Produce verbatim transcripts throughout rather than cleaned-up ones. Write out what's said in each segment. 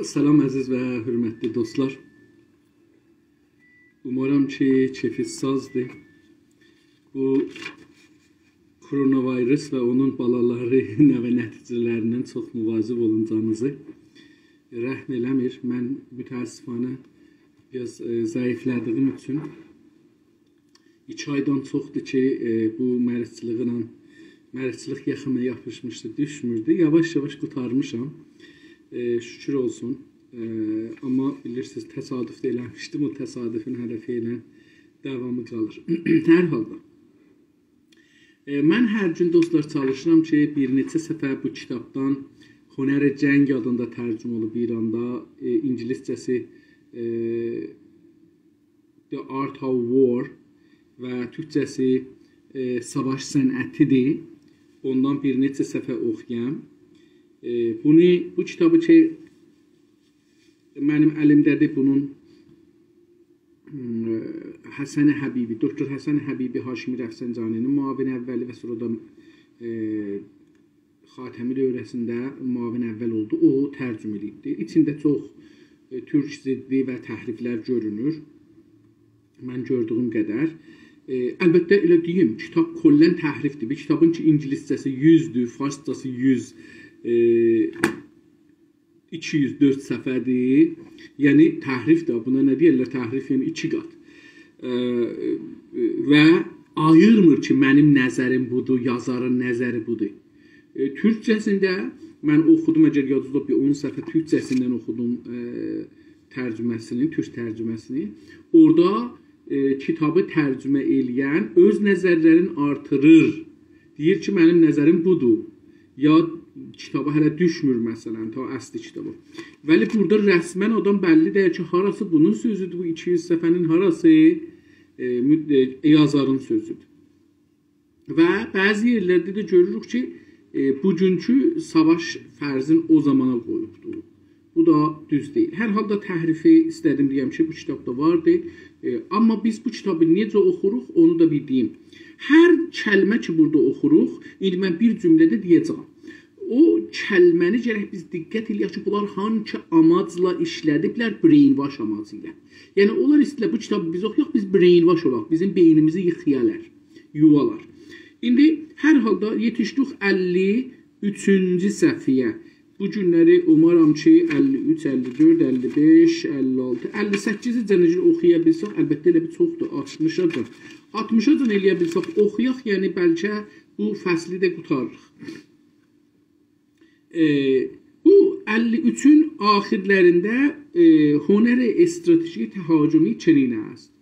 سلام، عزیز و حؤرمتلی دوستلار. اومارام کی، کئفینیز سازدیر. بو کروناویروس و اونون بالالاری، نوه نتیجه‌لریندن چوخ مواظب اولون، جانینیزی رحم ائله‌میر. من متأسفانه بیر آز، ائ، ضعیفله‌دیییم اوچون ایکی آیدان چوخدور کی، ائ، بو مریضچیلیغینان، مریضچیلیق یاخاما یاپیشمیشدی، دوشموردو. یاواش-یاواش قوتارمیشام. ائ، شوکور اولسون. ائ، آمما بیلیرسینیز، تصادف دا ائله‌میشدیم. او تصادفون هله فعلاً داوامی قالیر. هر حالدا، ائ، من هر گون، دوستلار، چالیشیرام کی، بیر نئچه صفحه بو کیتابدان، هنر جنگ آدیندا ترجمه اولوب ایراندا، ائ، اینگیلیسجه‌سی، ائ، The Art of War و تورکجه‌سی، ائ، ساواش صنعتی‌دیر. اوندان بیر نئچه صفحه اوخویام. ائ، بونو، بو کیتابی کی، منیم الیمده‌دیر، بونون، م، حسن حبیبی، دکتر حسن حبیبی، هاشمی رفسنجانی‌نین معاون اولی و سونرا دا، ائ، خاتمی دوره‌سینده معاون اول اولدو. او ترجمه ائدیبدی. ایچینده چوخ، ائ، تورک ضدی و تحریفلر گؤرونور. من گؤردویوم قدر. ائ، البته، ائله دئییم، کیتاب کلاً تحریفدیر. بیر کیتابین کی، اینگیلیسجه‌سی یوزدور، فارسجاسی یوز، ائ، ایکی یوز دؤرد صفحه‌دیر. یعنی تحریفدیر. بونا نه دئیرلر؟ تحریف، یعنی ایکی قات. ائ، و آییرمیر کی، منیم نظریم بودور، یازارین نظری بودور. ائ، تورکجه‌سینده من اوخودوم، اگر یادینیزدا، بیر اون صفحه تورکجه‌سیندن اوخودوم، ائ، ترجمه‌سینی، تورک ترجمه‌سینی. اورادا، ائ، کیتابی ترجمه ائله‌ین اؤز نظرلرین آرتیریر. دئییر کی، منیم نظریم بودور. یا کیتابا هله دوشمور، مثلاً، تا اصلی کیتابا. ولی بورادا رسماً آدام بللی دئییل کی، هاراسی بونون سؤزودور، بو ایکی یوز صفحه‌نین هاراسی، ائ، مو-، ائ، یازارین سؤزودور. و بعضی یئرلرده ده گؤروروک کی، ائ، بوگونکو ساواش فرضین او زامانا قویوبدور. بو دا دوز دئییل. هر حالدا تحریفی ایسته‌دیم دئیم کی، بو کیتابدا واردی. ائ، آمما بیز بو کیتابی نئجه اوخوروق، اونو دا بیر دئییم. هر کلمه کی، بورادا اوخوروق، ایندی من بیر جمله‌ده دئیه‌جم. او کلمه‌نی گرک بیز دقت ائله‌یک کی، بونلار هانسی آماجلا ایشله‌دیبلر، brainwash آماجی ایله. یعنی، اونلار ایسته‌ییرلر بو کیتابی بیز اوخویاق، بیز brainwash اولاق، بیزیم بئینیمیزی ییخایالار، یووالار. ایندی هر حالدا یئتیشدیک اللی اوچونجو صفحه‌یه. بو گونلری اومارام کی، اللی اوچ، اللی دؤرد، اللی بئش، اللی آلتی، اللی سککیزیجه‌نه اوخویا بیلسک، البته ائله بیر چوخدور، آلتمیشاجان. آلتمیشاجان ائله‌یه بیلسک اوخویاق، یعنی بلکه بو فصلی ده قوتاریریق. ائ، بو اللی اوچون آخیرلرینده، ائ، هنر استراتژی تهاجمی چنین است.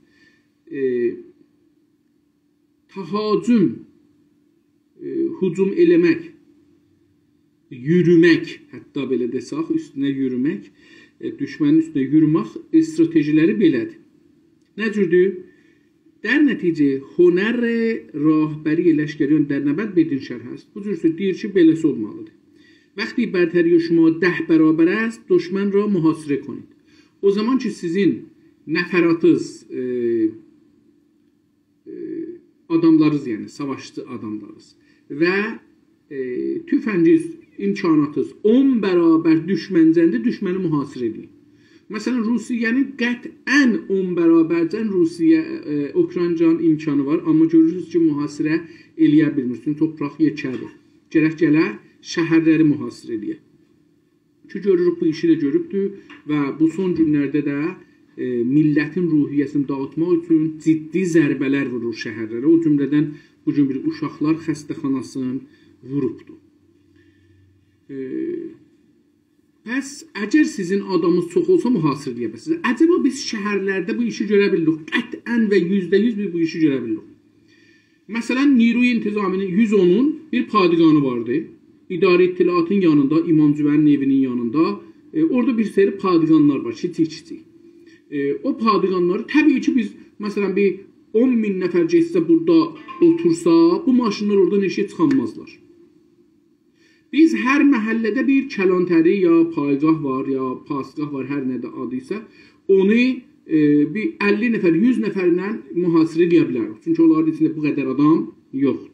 ائ، تهاجم، ائ، هجوم ائله‌مک، یورومک، حتی بئله دئسک، اوستونه یورومک، ائ، دوشمنین اوستونه یورومک استراتژی‌لری بئله‌دیر. نه جوردور؟ در نتیجه هنر راهبری لشکریان در نبرد بدین شرح است. بو جور سؤز دئییر کی، بئله‌سی اولمالیدیر. وقتی برتری شما ده برابر است، دشمن را محاصره کنید. او زامان کی، سیزین نفراتیز، ائ، ائ، آداملارینیز، یعنی ساواشچی آداملارینیز و، ائ، توفنگینیز، امکاناتینیز اون برابر دوشمنجن‌دیر، دوشمنی محاصره ائدین. مثلاً، روسیه‌نین قطعاً اون برابرجن روسیه، ائ، اوکرایناجان امکانی وار، آمما گؤرورسونوز کی، محاصره ائله‌یه بیلمیر، چونکی تورپاق یئکه‌دیر. گرک گله شهرلری محاصره ائله‌یه. کی، گؤروروک، بو ایشی ده گؤروبدور و بو سون گونلرده ده، ائ، میللتین روحیه‌سینی داغیتماق اوچون جدی ضربه‌لر وورور شهرلره. او جمله‌دن بو گون بیر اوشاقلار خسته‌خاناسینی ووروبدور. ائ، پس اگر سیزین آدامینیز چوخ اولسا، محاصره ائله‌یه بیلرسینیز. عجبا بیز شهرلرده بو ایشی گؤره بیلیریک؟ قطعاً و یوزده یوز بیز بو ایشی گؤره بیلیریک. مثلاً، نیروی انتظامی‌نین یوز اونون بیر پادگانی واردی. اداره اطلاعاتین یانیندا، امام جمعه‌نین ائوی‌نین یانیندا، ائ، اورادا بیر سری پادگانلار وار، کیچیک-کیچیک. ائ، او پادگانلاری، طبیعی کی، بیز، مثلاً، بیر اون مین نفر گئتسه بورادا اوتورسا، بو ماشینلار اورادان ائشیگه چیخانمازلار. بیز هر محله‌ده بیر کلانتری یا پایگاه وار، یا پاسگاه وار، هر نه ده آدی ایسه، اونو، ائ، بیر اللی نفر، یوز نفرله محاصره ائله‌یه بیلریک. چونکی اونلارین ایچینده بو قدر آدام یوخدور.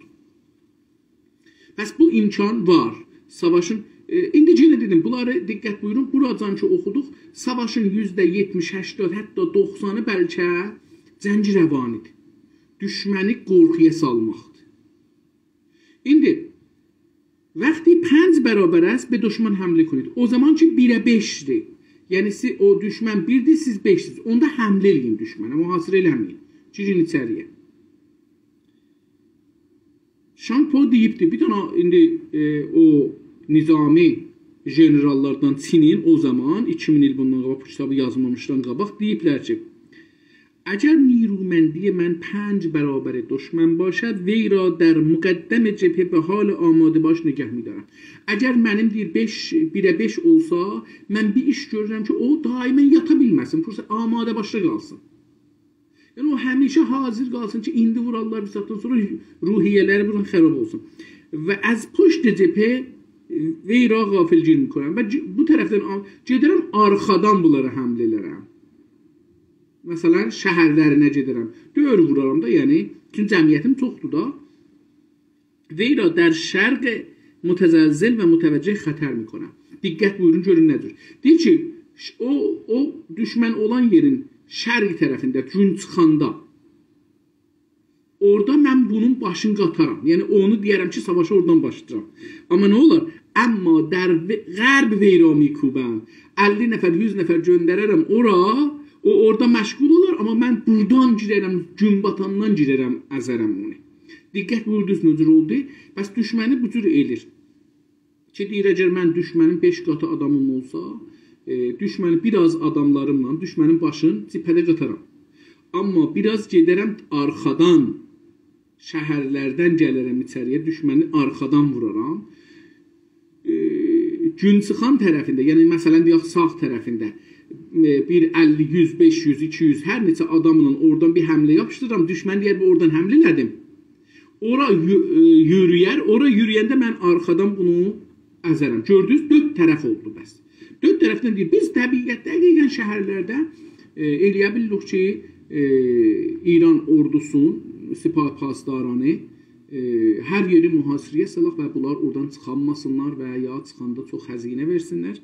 پس بو امکان وار. ساواشین ائ، ایندی یئنه دئدیم، بونلاری دقت بویورون، بوراجان کی اوخودوق، ساواشین یوزده یئتمیش، هشتاد، حتی دوخسانی بلکه جنگ روانی‌دیر. دوشمنی قورخویا سالماقدیر. ایندی وقتی پنج برابر است، به دشمن حمله کنید. او زامان کی بیره بئشدیر. یعنی سی-، او دوشمن بیردیر، سیز بئشسیز. اوندا حمله ائله‌یین دوشمنه، محاصره ائله‌مه‌یین. گیرین ایچری‌یه. شامپو دئییبدی، بیر دنه ایندی، ائ، او نظامی ژنرال‌لاردان چینین او زامان، ایکی مین ایل بوندان قاباق، بو کیتابی یازمامیشدان قاباق دئییبلر کی، اگر نیرومندی من پنج برابر دشمن باشد، وی را در مقدم جبهه به حال آماده باش نگه می‌دارم. اگر منیم، دئییر، بئش، بیره بئش اولسا، من بیر ایش گؤرورم کی، او دائما یاتا بیلمه‌سین، فرصت آماده باشدا قالسین. یعنی او همیشه حاضر قالسین کی، ایندی وورارلار، بیر ساعاتدان سونرا روحیه‌لری بوران خراب اولسون. و از پشت جبهه، ائ، وی را غافلگیر می‌کنم. و گ-، بو طرفدن آ-، گئدیرم، آرخادان بونلارا حمله ائلرم. مثلا، شهرلرینه گئدیرم. دؤور وورارام دا، یعنی، چونکی جمعیتیم چوخدور دا. وی را در شرق متزلزل و متوجه خطر می‌کنم. دقت بویورون، گؤرون نه جور. دئییر کی، ش-، او، او دوشمن اولان یئرین شرق طرفینده، گون چیخاندا، اورادا من بونون باشینی قاتارام. یعنی، اونو دئیه‌رم کی، ساواشی اورادان باشلاییرام. آمما نه اولار؟ اما در و-، غرب وی را می‌کوبم. اللی نفر، یوز نفر گؤندررم اورا، او اورادا مشغول اولار، آمما من بورادان گیررم، گون باتاندان گیررم، ازرم اونو. دقت بویوردونوز نه جور اولدو؟ پس دوشمنی بو جور ائله‌ییر. کی، دئییر، اگر من دوشمنین بئش قاتی آدامیم اولسا، ائ، دوشمنی بیر آز آداملاریملا دوشمنین باشینی جبهه‌ده قاتارام. آمما بیر آز گئدرم آرخادان، شهرلردن گلرم ایچری‌یه، دوشمنی آرخادان وورارام. ائ، گون چیخان طرفینده، یعنی، مثلا، دئیک، ساغ طرفینده، ائ، بیر اللی، یوز، بئش یوز، ایکی یوز، هر نئچه آداملا اورادان بیر حمله یاپیشدیرام. دوشمن دئیر، «بو اورادان حمله ائله‌دیم.» اورا یو-، ائ، یورویر، اورا یوروینده من آرخادان بونو ازرم. گؤردونوز، دؤرد طرف اولدو بس. دؤرد طرفدن دئییر، بیز طبیعتده، دقیقا شهرلرده، ائ، ائله‌یه بیلیریک کی، ائ، ایران اوردوسون، سپاه پاسدارانی، ائ، هر یئری محاصره‌یه سالاق و بونلار اورادان چیخانماسینلار و یا چیخاندا چوخ هزینه وئرسینلر.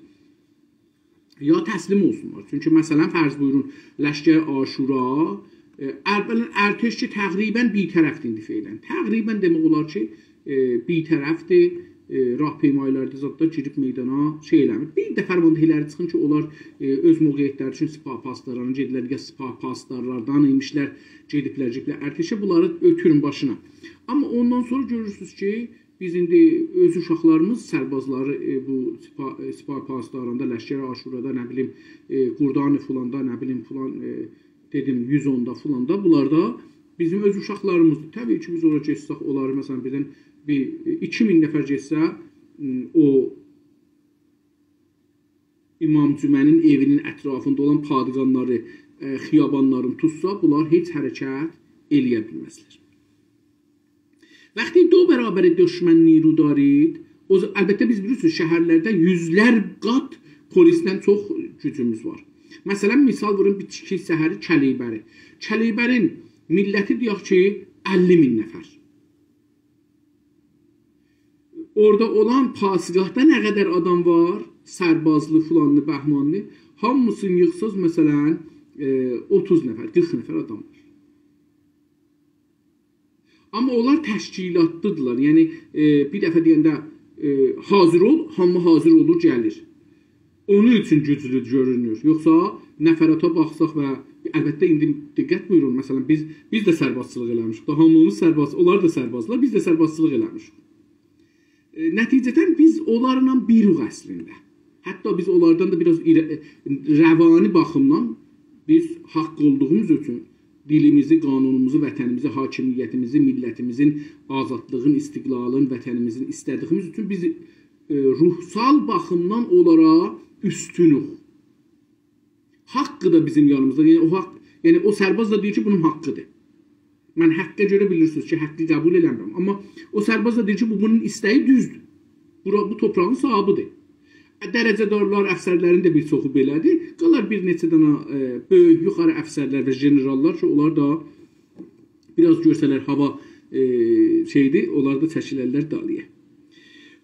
یا تسلیم اولسونلار. چونکی، مثلا، فرض بویورون، لشکر عاشورا، ائ، اولاً ارتش کی، تقریبا بی‌طرفدیر ایندی فعلا. تقریبا دئمک اولار کی، ائ، بی‌طرفدیر، ائ، راهپیمایی‌لرده زاددا گیریب میدانا شئی ائله‌میر. بیر ده فرمانده‌لری چیخین کی، اونلار، ائ، اؤز موقعیت‌لری اوچون سپاه پاسدارلارینی گئدیرلر، یا سپاه پاسدارلاردان ایمیشلر، گئدیبلر، گئدیبلر ارتشه، بونلاری اؤتورون باشینا. آمما اوندان سونرا گؤرورسونوز کی، بیز ایندی اؤز اوشاقلاریمیز، سربازلاری، ائ، بو سپاه، ائ، سپاه پاسداراندا، لشکر عاشورادا، نه بیلیم، ائ، گردان فلاندا، نه بیلیم، فلان، ائ، دئدیم، یوز اوندا، فلاندا، بونلار دا بیزیم اؤز اوشاقلاریمیزدیر. طبیعی کی، بیز اورا گئتسک، اونلاری، مثلا، بیردن بیر، ائ، ایکی مین نفر گئتسه، م، او امام جمعه‌نین ائوینین اطرافیندا اولان پادگانلاری، ائ، خیابانلارین توتسا، بونلار هئچ حرکت ائله‌یه بیلمزلر. وقتی دو برابر دشمن نیرو دارید، او ز-، البته بیز بیلیرسینیز، شهرلرده یوزلر قات پلیسدن چوخ گوجوموز وار. مثلا، مثال وورون بیر کیچیک شهری کلیبری. کلیبرین میللتی دئیک کی، اللی مین نفر. اورادا اولان پاسگاهدا نه قدر آدام وار؟ سربازلی، فلانلی، بهمانلی. هامیسینی ییغساز، مثلا، ائ، اوتوز نفر، قیرخ نفر آدام وار. آمما اونلار تشکیلاتلی‌دیرلار. یعنی، ائ، بیر دفعه دئینده، ائ، «حاضر اول»، هامی حاضر اولور، گلیر. اونون اوچون گوجلو گؤرونور. یوخسا نفراتا باخساق و البته ایندی دقت بویورون، مثلا، بیز، بیز ده سربازچیلیق ائله‌میشیک. دا هامیمیز سرباز، اونلار دا سربازلار، بیز ده سربازچیلیق ائله‌میشیک. ائ، نتیجه‌دن بیز اونلارلا بیروق اصلینده. حتی بیز اونلاردان دا بیر آز ایره-، ائ، روانی باخیمدان بیز حاق اولدوغوموز اوچون دیلیمیزی، قانونوموزو، وطنیمیزی، حاکمیتیمیزی، میللتیمیزین آزادلیغین، استقلالین، وطنیمیزین ایسته‌دیگیمیز اوچون بیز، ائ، روحسال باخیمدان اونلارا اوستونوک. حاقی دا بیزیم یانیمیزدا. یعنی او حاق، یعنی او سرباز دا دئییر کی، بونون حاقی‌دیر. من حاققا گؤره، بیلیرسینیز کی، حاقی قبول ائله‌میرم. آمما او سرباز دا دئییر کی، بو، بونون ایسته‌یی دوزدور. بورا، بو تورپاغین صاحیبی‌دیر. درجه‌دارلار، افسرلرین ده بیر چوخو بئله‌دیر. قالار بیر نئچه دنه، ائ، بؤیوک، یوخاری افسرلر و ژنراللار کی، اونلار دا بیر آز گؤرسه‌لر هاوا، ائ، شئی‌دیر، اونلار دا چکیلرلر دالییا.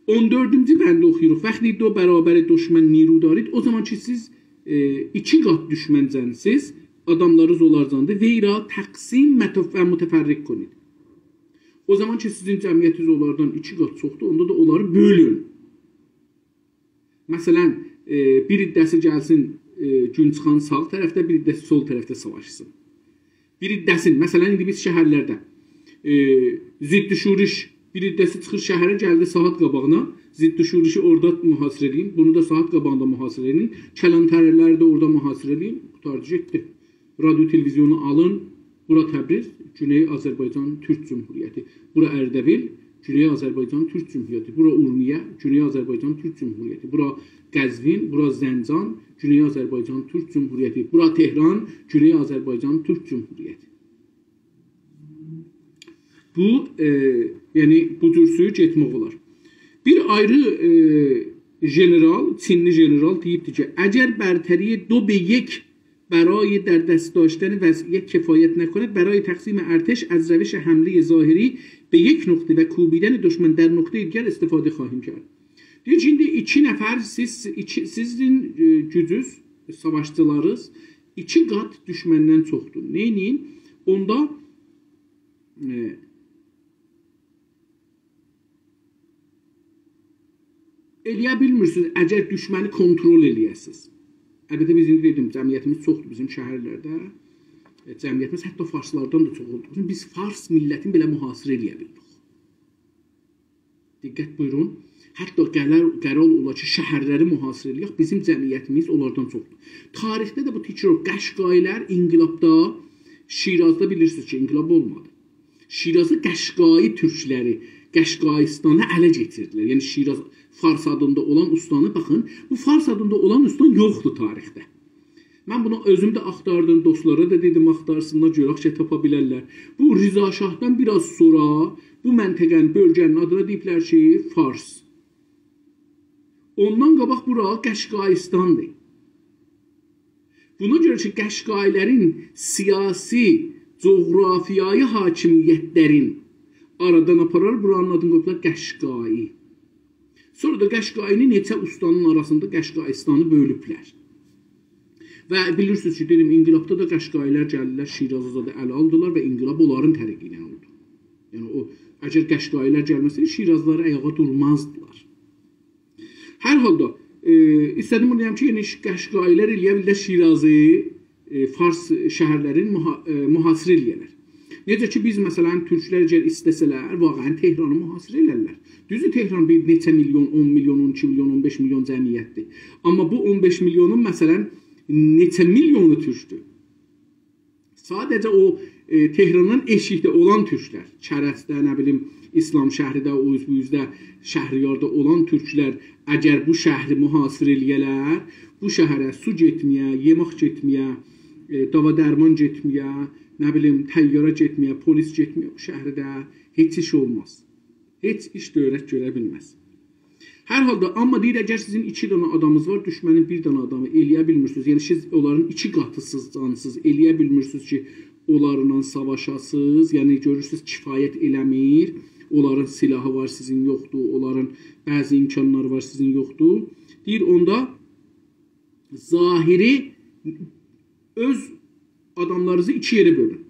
اون دؤردونجو بندی اوخویوروق. «وقتی دو برابر دشمن نیرو دارید»، او زامان کی، سیز، ائ، ایکی قات دوشمنجن‌سیز، آداملارینیز اولارجاندیر. «وی را تقسیم متف-، و متفرق کنید». او زامان کی، سیزین جمعیتینیز اونلاردان ایکی قات چوخدور، اوندا دا اونلاری بؤلون. مثلا، ائ، بیر عده‌سی گلسین، ائ، گون چیخان ساغ طرفده، بیر عده‌سی سول طرفده ساواشسین. بیر عده‌سین، مثلا، ایندی بیز شهرلرده، ائ، ضد شورش، بیر عده‌سی چیخیر شهره، گلدی ساعات قاباغینا، ضد شورشی اورادا محاصره ائله‌یین، بونو دا ساعات قاباغیندا محاصره ائله‌یین، کلانتری‌لری ده اورادا محاصره ائله‌یین، قوتاردی گئتدی. رادیو، تلویزیونو آلین، بورا تبریز، گونئی آذربایجان تورک جمهوریتی. بورا اردبیل، گونئی آذربایجان تورک جمهوریتی. بورا اورمیه، گونئی آذربایجان تورک جمهوریتی. بورا قزوین، بورا زنجان، گونئی آذربایجان تورک جمهوریتی. بورا تهران، گونئی آذربایجان تورک جمهوریتی. بو، ائ، یعنی بو جور سویو گئتمک اولار. بیر آیری، ائ، ژنرال، چینلی ژنرال دئییبدی کی، «اگر برتری دو به یک برای در دست داشتن وضعیت کفایت نکند، برای تقسیم ارتش از روش حملهٔ ظاهری به یک نقطه و کوبیدن دشمن در نقطهٔ دیگر استفاده خواهیم کرد.» دئییر کی، ایندی ایکی نفر سیز، ایکی، سیزین، ائ، گوجوز، ساواشچیلارینیز ایکی قات دوشمندن چوخدور. نئینیین؟ اوندا، ائ، ائلیه بیلمیرسینیز، اگر دوشمنی کنترل ائلیه‌سینیز. البته، بیز ایندی دئدیم، جمعیتیمیز چوخدور بیزیم شهرلرده. ائ، جمعیتیمیز حتی فارسلاردان دا چوخ اولدوغو اوچون بیز فارس میللتینی بئله محاصره ائلیه بیلیریک. دقت بویورون. حتی قرار، قرار اولا کی، شهرلری محاصره ائلیک، بیزیم جمعیتیمیز اونلاردان چوخدور. تاریخده ده بو تکرار، قشقایی‌لر انقلابدا، شیرازدا بیلیرسینیز کی، انقلاب اولمادی. شیرازی قشقایی تورکلری، قشقاییستانی اله کئچیردیلر. یعنی شیراز، فارس آدیندا اولان اوستانی، باخین، بو فارس آدیندا اولان اوستان یوخدور تاریخده. من بونو اؤزوم ده آختاردیم، دوستلارا دا دئدیم، آختارسینلار، گؤرک کی، تاپا بیلرلر. بو رضا شاهدان بیر آز سونرا بو منطقه‌نین، بؤلگه‌نین آدینا دئییبلر کی، فارس. اوندان قاباق بورا قشقاییستاندیر. بونا گؤره کی، قشقایی‌لرین سیاسی، جغرافیایی حاکمیت‌لرین آرادان آپارار، بورانین آدینی قویوبلار قشقایی. سونرا دا قشقایینی نئچه اوستانین آراسیندا قشقاییستانی بؤلوبلر. و بیلیرسینیز کی، دئدیم، انقلابدا دا قشقایی‌لر گلدیلر، شیرازی زادی اله آلدیلار و انقلاب اونلارین طریقی ایله اولدو. یعنی او، اگر قشقایی‌لر گلمه‌سه‌یدی، شیرازلی‌لار آیاغا دورمازدیلار. هر حالدا، ائ، ایسته‌دیم بونو دئیم کی، یعنی، قشقایی‌لر ائلیه بیلدیلر شیرازی، ائ، فارس شهرلرین محا-، ائ، محاصره ائلیه‌لر. نئجه کی، بیز، مثلا، تورکلر اگر ایسته‌سه‌لر، واقعا تهرانی محاصره ائلرلر. دوزدور، تهران بیر نئچه میلیون، اون میلیون، اون ایکی میلیون، اون بئش میلیون جمعیتدیر. آمما بو اون بئش میلیونون، مثلا، نئچه میلیونو تورکدور؟ ساده‌جه او، ائ، تهراندان ائشیکده اولان تورکلر، کرجده، نه بیلیم، اسلامشهرده، او اوز بو اوزده، شهریاردا اولان تورکلر، اگر بو شهری محاصره ائلیه‌لر، بو شهره سو گئتمه‌یه، یئمک گئتمه‌یه، ائ، داوا درمان گئتمه‌یه، نه بیلیم، طیاره گئتمه‌یه، پلیس گئتمه‌یه، بو شهرده هئچ ایش اولماز. هئچ ایش دؤولت گؤره بیلمز. هر حالدا، آمما دئییر، اگر سیزین ایکی دنه آدامینیز وار، دوشمنین بیر دنه آدامی، ائلیه بیلمیرسینیز. یعنی، سیز اونلارین ایکی قاتی‌سیز، جانسیز، ائلیه بیلمیرسینیز کی، اونلارلا ساواشاسینیز. یعنی، گؤرورسونوز، کفایت ائله‌میر. اونلارین سلاحی وار، سیزین یوخدور. اونلارین بعضی امکانلاری وار، سیزین یوخدور. دئییر، اوندا ظاهری، اؤز آداملارینیزی ایکی یئره بؤلون.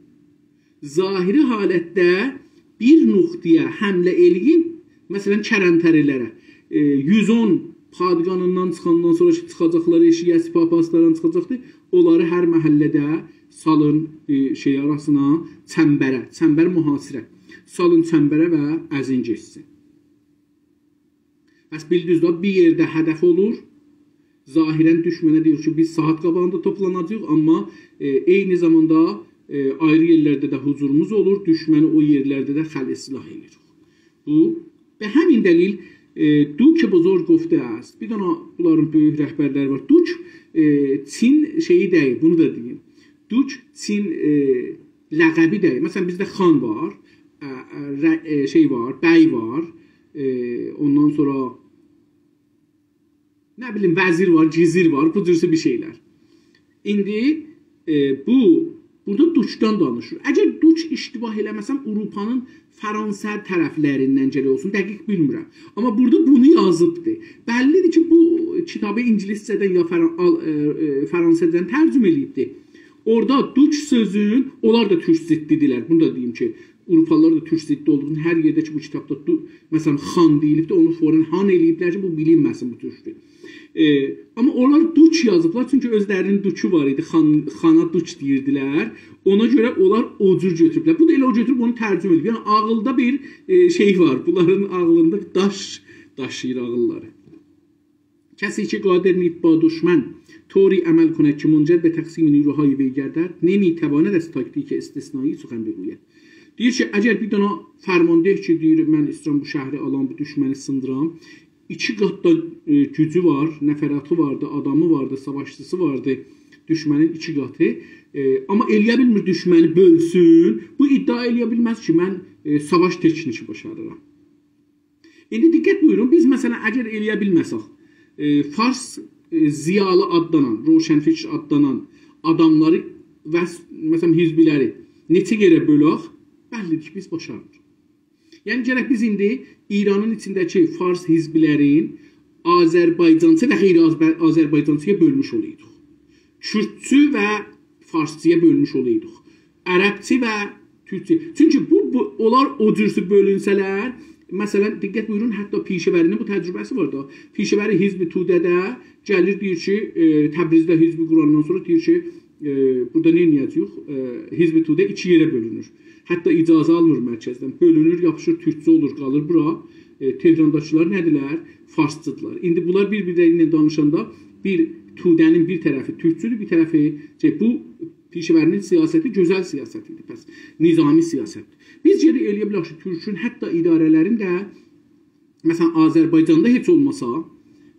ظاهری حالتده بیر نقطه‌یه حمله ائله‌یین، مثلا، کلانتری‌لره، ائ، یوز اون پادگانیندان چیخاندان سونرا کی، چیخاجاقلار ائشییه، سپاه پاسداران چیخاجاقدیر، اونلاری هر محله‌ده سالین، ائ، شئی آراسینا، چنبره، چنبر محاصره. سالین چنبره و ازین گئچسین. پس بیلدینیز ده، بیر یئرده هدف اولور. ظاهرا دوشمنه دئییر کی، بیز ساعات قاباغیندا توپلاناجاغیق، آمما، ائ، عینی زاماندا، ائ، آیری یئرلرده ده حضوروموز اولور، دوشمنی او یئرلرده ده خلع سلاح ائدیریک. بو، به همین دلیل، ائ، دوک بزرگ گفته است. بیر دنه بونلارین بؤیوک رهبرلری وار. دوک، ائ، چین شئیی دئییل، بونو دا دئییم. دوک چین، ائ، لقبی دئییل. مثلا، بیزده خان وار، ا، ا، ر-، ائ، شئی وار، بی وار، ائ، اوندان سونرا، نه بیلیم، وزیر وار، گیزیر وار، بو جورسه بیر شئیلر. ایندی، ائ، بو، بورادا دوکدان دانیشیر. اگر دوک اشتباه ائله‌مه‌سم، آوروپانین فرانسه طرفلریندن گرک اولسون، دقیق بیلمیرم. آمما بورادا بونو یازیبدی. بللی‌دیر کی، بو کیتابی اینگیلیسجه‌دن یا فران-، آل-، ائ، ائ، فرانسه‌دن ترجمه ائله‌ییبدی. اورادا دوک سؤزون، اونلار دا تورک ضدی‌دیرلر. بونو دا دئییم کی، آوروپالیلار دا تورک ضدی اولدوغونو هر یئرده کی، بو کیتابدا دو-، مثلا، خان دئییلیبدی، اونو فوراً هان ائله‌ییبلر کی، بو بیلینمه‌سین، بو تورکدور. ائ، آمما اونلار دوک یازیبلار، چونکی اؤزلری‌نین دوکو وار ایدی، خان، خانا دوک دئییردیلر. اونا گؤره اونلار او جور گؤتوروبلر. بو دا ائله او گؤتوروب اونو ترجمه ائدیب. یعنی، عاغیلدا بیر، ائ، شئی وار، بونلارین عاغیلیندا بیر داش داشیییر عاغیللاری. کسی که قادر نیست با دشمن طوری عمل کند که منجر به تقسیم نیروهای وی گردد، نمی‌تواند از تاکتیک استثنایی سخن بگوید. دئییر کی، اگر بیر دنه فرمانده کی، دئییر، «من ایسته‌ییرم بو شهری آلام، بو دوشمنی سیندیرام»، ایکی قات دا، ائ، گوجو وار، نفراتی واردی، آدامی واردی، ساواشچیسی واردی، دوشمنین ایکی قاتی. ائ، آمما ائله‌یه بیلمیر دوشمنی بؤلسون. بو ادعا ائله‌یه بیلمز کی، من، ائ، ساواش تکنیکی باشاریرام. ایندی دقت بویورون، بیز، مثلا، اگر ائله‌یه بیلمه‌سک، ائ، فارس، ائ، ضیالی آدلانان، روشنفکر آدلانان آداملاری و، مثلا، حزبلری نئچه یئره بؤلک، بللی‌دیر کی، بیز باشارمیریق. یعنی، گرک بیز ایندی ایرانین ایچینده‌کی فارس حزبلرین آذربایجانچی و غیر آذر-، آذربایجانچی‌یا بؤلموش اولایدیق. کوردچو و فارسچی‌یا بؤلموش اولایدیق. عربچی و تورکچو. چونکی بو، بو، اونلار او جورسو بؤلونسه‌لر، مثلا، دقت بویورون، حتی پیشه‌وری‌نین بو تجربه‌سی وار دا. پیشه‌وری حزب توده‌ده گلیر، دئییر کی، ائ، تبریزده حزبی قوراندان سونرا دئییر کی، ائ، بورادا نه ائده‌جه‌ییک؟ ائ، حزب توده ایکی یئره بؤلونور. حتی اجازه آلمیر مرکزدن. بؤلونور، یاپیشیر، تورکچو اولور، قالیر بورا. ائ، تهرانداکیلار نه‌دیرلر؟ فارسچیدیرلار. ایندی بونلار بیر-بیرلری ایله دانیشاندا بیر توده‌نین بیر طرفی تورکچودور، بیر طرفی، شئی، بو پیشه‌وری‌نین سیاستی گؤزل سیاست ایدی، پس نظامی سیاست. بیز گرک ائله‌یه بیلک کی، تورکون حتی اداره‌لرین ده، مثلا، آذربایجاندا هئچ اولماسا،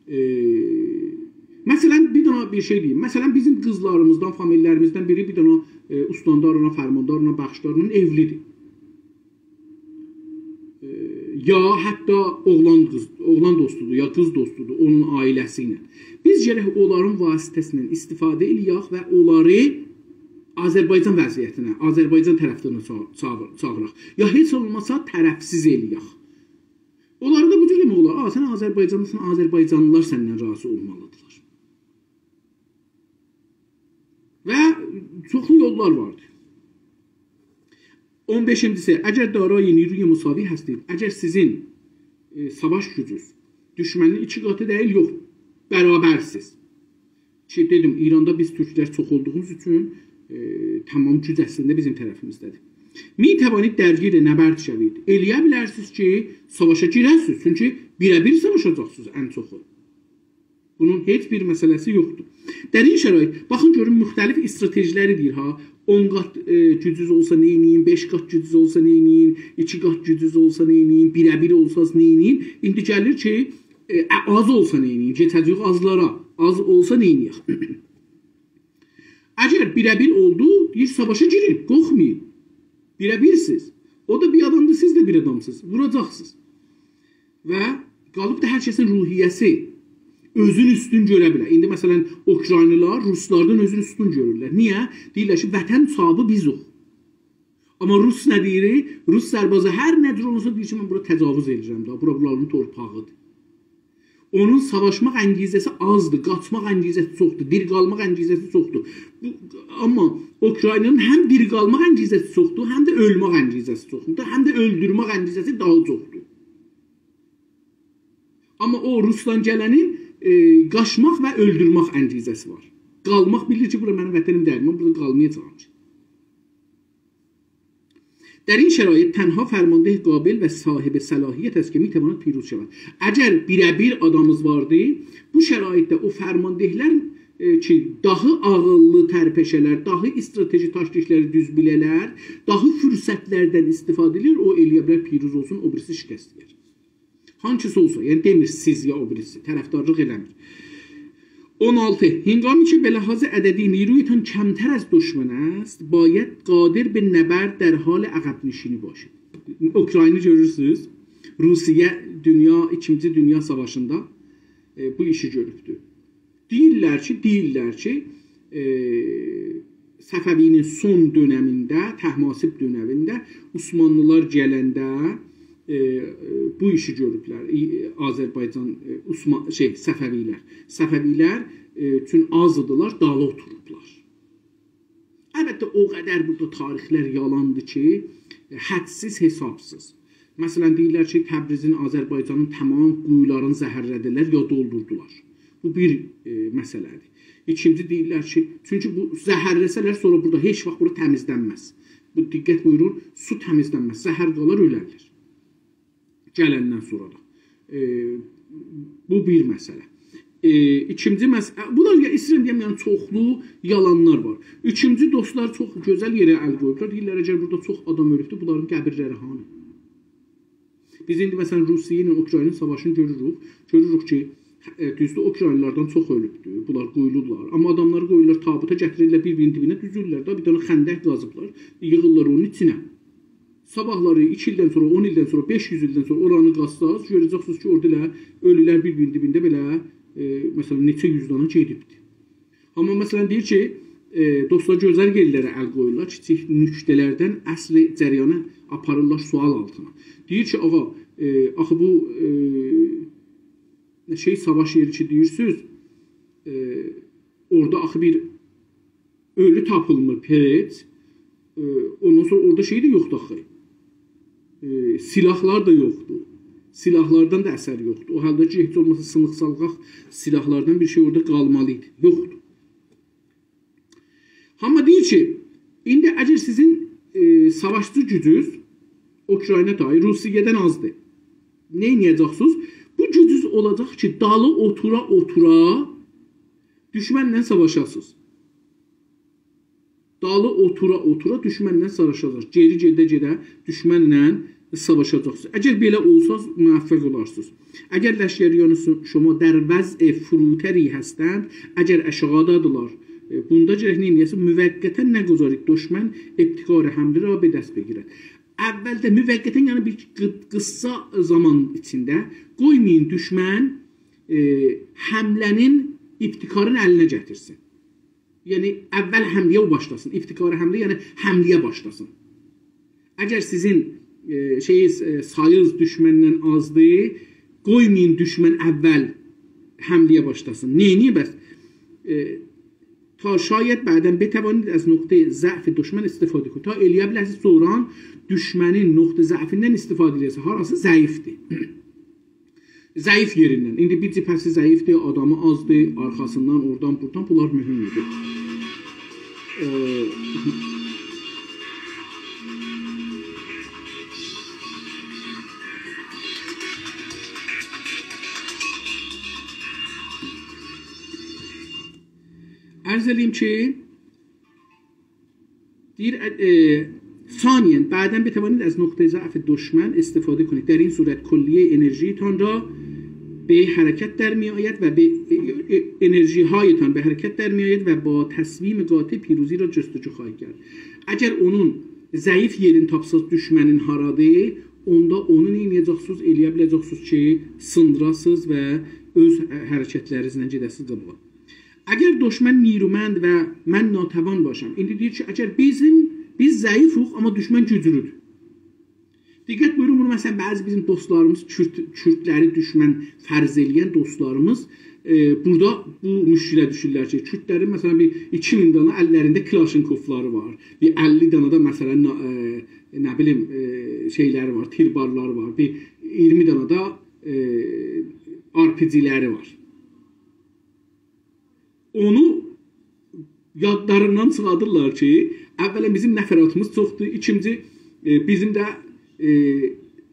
ائ، مثلا، بیر دنه بیر شئی دئییم. مثلا، بیزیم قیزلاریمیزدان، فامیللریمیزدن بیری بیر دنه، ائ، استاندارلا، فرماندارلا، بخشدارلا ائولی‌دیر. ائ، یا حتی اوغلان قیز، اوغلان دوستودور، یا قیز دوستودور اونون عائله‌سی ایله. بیز گرک اونلارین واسطه‌سیندن استفاده ائله‌یک و اونلاری آذربایجان وضعیتینه، آذربایجان طرفدارینه چا-، چاغیر-، چاغیراق. یا هئچ اولماسا طرفسیز ائله‌یک. اونلاری دا بو جور دئمک اولار: «آ، سن آذربایجانلیسان، آذربایجانلیلار سندن راضی اولمالیدیرلار.» و چوخلو یوللار واردیر. اون بئشینجی‌سی، اگر دارای نیروی مساوی هستید، اگر سیزین، ائ، ساواش گوجونوز دوشمنین ایکی قاتی دئییل، یوخ، برابرسیز. کی، دئدیم، ایراندا بیز تورکلر چوخ اولدوغوموز اوچون، ائ، تمام گوج اصلینده بیزیم طرفیمیزده‌دیر. می‌توانید درگیر نبرد شوید. ائله‌یه بیلرسینیز کی، ساواشا گیره‌سینیز، چونکی بیره‌بیر ساواشاجاقسینیز ان چوخو. بونون هئچ بیر مسئله‌سی یوخدور. در این شرایط، باخین گؤرون، مختلف استراتژی‌لری دئییر ها. اون قات، ائ، گوجونوز اولسا نئینیین، بئش قات گوجونوز اولسا نئینیین، ایکی قات گوجونوز اولسا نئینیین، بیره‌بیر اولساز نئینیین. ایندی گلیر کی، ائ، آز اولسا نئینیین، گئچه‌جه‌ییک آزلارا. آز اولسا نئینییک؟ اگر بیره‌بیر اولدو، دئییر، ساواشا گیرین، قورخمایین. بیره‌بیرسیز. او دا بیر آدامدیر، سیز ده بیر آدامسینیز. ووراجاقسینیز. و قالیب دا هر کسین روحیه‌سی، اؤزون اوستون گؤره بیلر. ایندی، مثلا، اوکراینلیلار روسلاردان اؤزون اوستون گؤرورلر. نییه؟ دئییرلر کی، وطن صاحبی بیزوخ. آمما روس نه دئییر؟ روس سربازی هر نه جور اولسا دئییر کی، «من بورا تجاوز ائدیرم دا، بورا بونلارین تورپاغیدیر.» اونون ساواشماق انگیزه‌سی آزدیر، قاچماق انگیزه‌سی چوخدور، دیر قالماق انگیزه‌سی چوخدور. بو، آمما اوکراینانین هم دیر قالماق انگیزه‌سی چوخدور، هم ده اؤلمک انگیزه‌سی چوخدور، هم ده اؤلدورمک انگیزه‌سی داها چوخدور. آمما او روسدان گلنین، ائ، قاچماق و اؤلدورمک انگیزه‌سی وار. قالماق، بیلیر کی، بورا منیم وطنیم دئییل، من بورادا قالمایاجاغام کی. در این شرایط تنها فرمانده قابل و صاحب صلاحیت است که می‌تواند پیروز شود. اگر بیره‌بیر آدامینیز واردی، بو شرایطده او فرمانده‌لر، ائ، کی، داها عاغیللی طرپشه‌لر، داها استراتژی تاکتیکلری دوز بیله‌لر، داها فرصتلردن استفاده ائدیر، او ائله‌یه بیلر پیروز اولسون، او بیریسی شکست یئر. هانسیسی اولسا، یعنی دئمیر سیز یا او بیریسی، طرفدارلیق ائله‌میر. اون آلتی. هنگامی که به لحاظ عددی نیرویتان کمتر از دشمن است، باید قادر به نبرد در حال عقب‌نشینی باشید. اوکراینی گؤرورسونوز، روسیه دونیا، ایکینجی دونیا ساواشیندا، ائ، بو ایشی گؤروبدور. دئییرلر کی، دئییرلر کی، ائ، صفوی‌نین سون دؤنمینده، طهماسب دؤنمینده عثمانلی‌لار گلنده، ائ، ائ، بو ایشی گؤروبلر. ای-، آذربایجان، ائ، عثمان، شئی، صفوی‌لر. صفوی‌لر، ائ، چون آز ایدیلر، دالی اوتوروبلار. البته، او قدر بورادا تاریخلر یالاندیر کی، ائ، حدسیز، حسابسیز. مثلا، دئییرلر کی، تبریزین، آذربایجانین تمام قویولارینی زهرله‌دیلر یا دولدوردولار. بو بیر، ائ، مسئله‌دیر. ایکینجی دئییرلر کی، چونکی بو زهرله‌سه‌لر، سونرا بورادا هئچ واخت بورا تمیزلنمز. بو، دقت بویورون، سو تمیزلنمز، زهر قالار، اؤلرلر. گلندن سونرا دا. ائ، بو بیر مسئله. ائ، ایکینجی مس-، ائ، بونلار یا، ایسته‌ییرم دئیم، یعنی چوخلو یالانلار وار. اوچونجو، دوستلار چوخ گؤزل یئره ال قویوبلار. دئییرلر، اگر بورادا چوخ آدام اؤلوبدور، بونلارین قبیرلری هانی؟ بیز ایندی، مثلا، روسیه ایله اوکراینین ساواشینی گؤروروک. گؤروروک کی، ائ، دوزدور، اوکراینلی‌لاردان چوخ اؤلوبدور. بونلار قویولورلار. آمما آداملاری قویورلار تابوتا، گتیریرلر بیر-بیرینین دیبینه، دوزورلر ده، بیر دنه خندق قازیبلار، ییغیرلار اونون ایچینه. صاباحلاری ایکی ایلدن سونرا، اون ایلدن سونرا، بئش یوز ایلدن سونرا اورانی قازساز، گؤره‌جکسینیز کی، اورادا ائله اؤلولر بیر-بیرینین دیبینده بئله، ائ، مثلا، نئچه یوز دانا گئدیبدیر. آمما، مثلا، دئییر کی، ائ، دوستلار گؤزل یئرلره ال قویورلار، کیچیک نقطه‌لردن اصل جریانی آپاریرلار سؤال آلتینا. دئییر کی، آغا، ائ، آخی بو، ائ، شئی، ساواش یئری کی دئییرسینیز، ائ، اورادا آخی بیر اؤلو تاپیلمیر، پئت. ائ، اوندان سونرا اورادا شئی ده یوخدور آخی. ائ، سلاحلار دا یوخدور. سلاحلاردان دا اثر یوخدور. او حالدا کی، هئچ اولماسا سینیق-سالغاق سلاحلاردان بیر شئی اورادا قالمالی ایدی. یوخدور. آمما دئییر کی، ایندی اگر سیزین، ائ، ساواشچی گوجونوز اوکراینا تای، روسیه‌دن آزدیر، نه ائده‌جکسینیز؟ بو گوجونوز اولاجاق کی، دالی اوتورا-اوتورا دوشمنله ساواشاسینیز. دالی اوتورا-اوتورا دوشمنله ساواشاجاق. گئری گئده-گئده دوشمنله ساواشاجاقسینیز. اگر بئله اولسا، موفق اولارسینیز. اگر لشکریان شما در وضع فروتری هستند، اگر آشاغیدادیلار، ائ، بوندا گرک نه ائده‌سیز؟ موقتا نگذارید دشمن ابتکار حمله را به دست بگیرد. اولده موقتا، یعنی بیر قی-، قیسا زامان ایچینده قویمایین دوشمن، ائ، حمله‌نین، ابتکارین الینه گتیرسین. یعنی، اول حمله‌یه او باشلاسین. ابتکار حمله، یعنی حمله‌یه باشلاسین. اگر سیزین، ائ، شئییز، ائ، سایینیز دوشمندن آزدیر، قویمایین دوشمن اول حمله‌یه باشلاسین. نئینییه بس؟ ائ، تا شاید بعداً بتوانید از نقطهٔ ضعف دشمن استفاده کنید. تا ائلیه بیله‌سینیز، سونرا دوشمنین نقطه ضعفیندن استفاده ائلیه‌سینیز. هاراسی ضعیفدیر. ضعیف یئریندن. ایندی بیر جبهه‌سی ضعیفدیر، آدامی آزدیر، آرخاسیندان، اورادان، بورادان، بونلار مهم ایدی. ائ، عرض ائله‌ییم کی، دئییر، ائ، ثانیاً، بعداً بتوانید از نقطهٔ ضعف دشمن استفاده کنید. در این صورت کلیهٔ انرژی‌تان را به حرکت در می‌آید و به، ائ، ائ، انرژی‌هایتان به حرکت در می‌آید و با تصمیم قاطع پیروزی را جستجو خواهید کرد. اگر اونون ضعیف یئرینی تاپساز، دوشمنین هارادیر، اوندا اونو نئینیه‌جکسینیز؟ ائلیه بیله‌جکسینیز کی، سیندیراسینیز و اؤز حرکتلرینیزله گئده‌سینیز قاباغا. اگر دشمن نیرومند و من ناتوان باشم. ایندی دئییر کی، اگر بیزیم، بیز ضعیفوق، آمما دوشمن گوجلودور. دقت بویورون، بونو، مثلا، بعضی بیزیم دوستلاریمیز، کورد، کوردلری دوشمن فرض ائله‌ین دوستلاریمیز، ائ، بورادا بو مشکله دوشورلر کی، کوردلرین، مثلا، بیر ایکی مین دانا اللرینده کلاشینکوفلاری وار. بیر اللی دانا دا، مثلا، نا-، ائ، نه بیلیم، ائ، شئیلری وار، تیربارلاری وار. بیر اییرمی دانا دا، ائ، آر پی جی‌لری وار. اونو یادلاریندان چیخادیرلار کی، اولاً بیزیم نفراتیمیز چوخدور، ایکینجی، ائ، بیزیم ده، ائ،